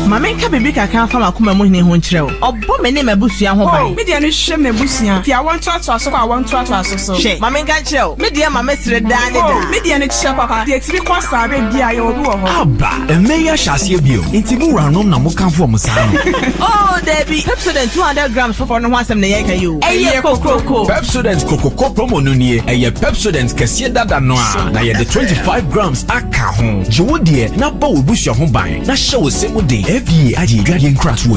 Ma menka biribi kakra mfa m'akoma mu hene ho nkyerɛ wo. Ɔbɔ me ne m'abusua ho ban. Oh, me deɛ no hwɛ m'abusua, fi awoɔ ntoatoaso kɔ awoɔ ntoatoaso so. Hwɛ, ma menka nkyerɛ wo, me deɛ ma mesere daa ne daa. Oh, me deɛ no kyerɛ papa, deɛ ɛtumi kɔ saa berɛ biara yɛwɔ bi wɔ hɔ. Aba! Mmɛ yi ahyɛ aseɛ bio, nti mo wuranom na mokamfo wɔn saa no? Oh, dabi! Pepsodent 200 grams foforɔ no ho asɛm na yɛreka yi o. Ɛyɛ kokroko! Pepsodent Kokroko promo no nie, ɛyɛ Pepsodent kɛseɛ dada no ara, na yɛde 25 grams aka ho. Gye wo deɛ na bɔ w'abusua ho ban, na hyɛ wo se mu den. FDA agye adwadeɛ nkratoɔ yi.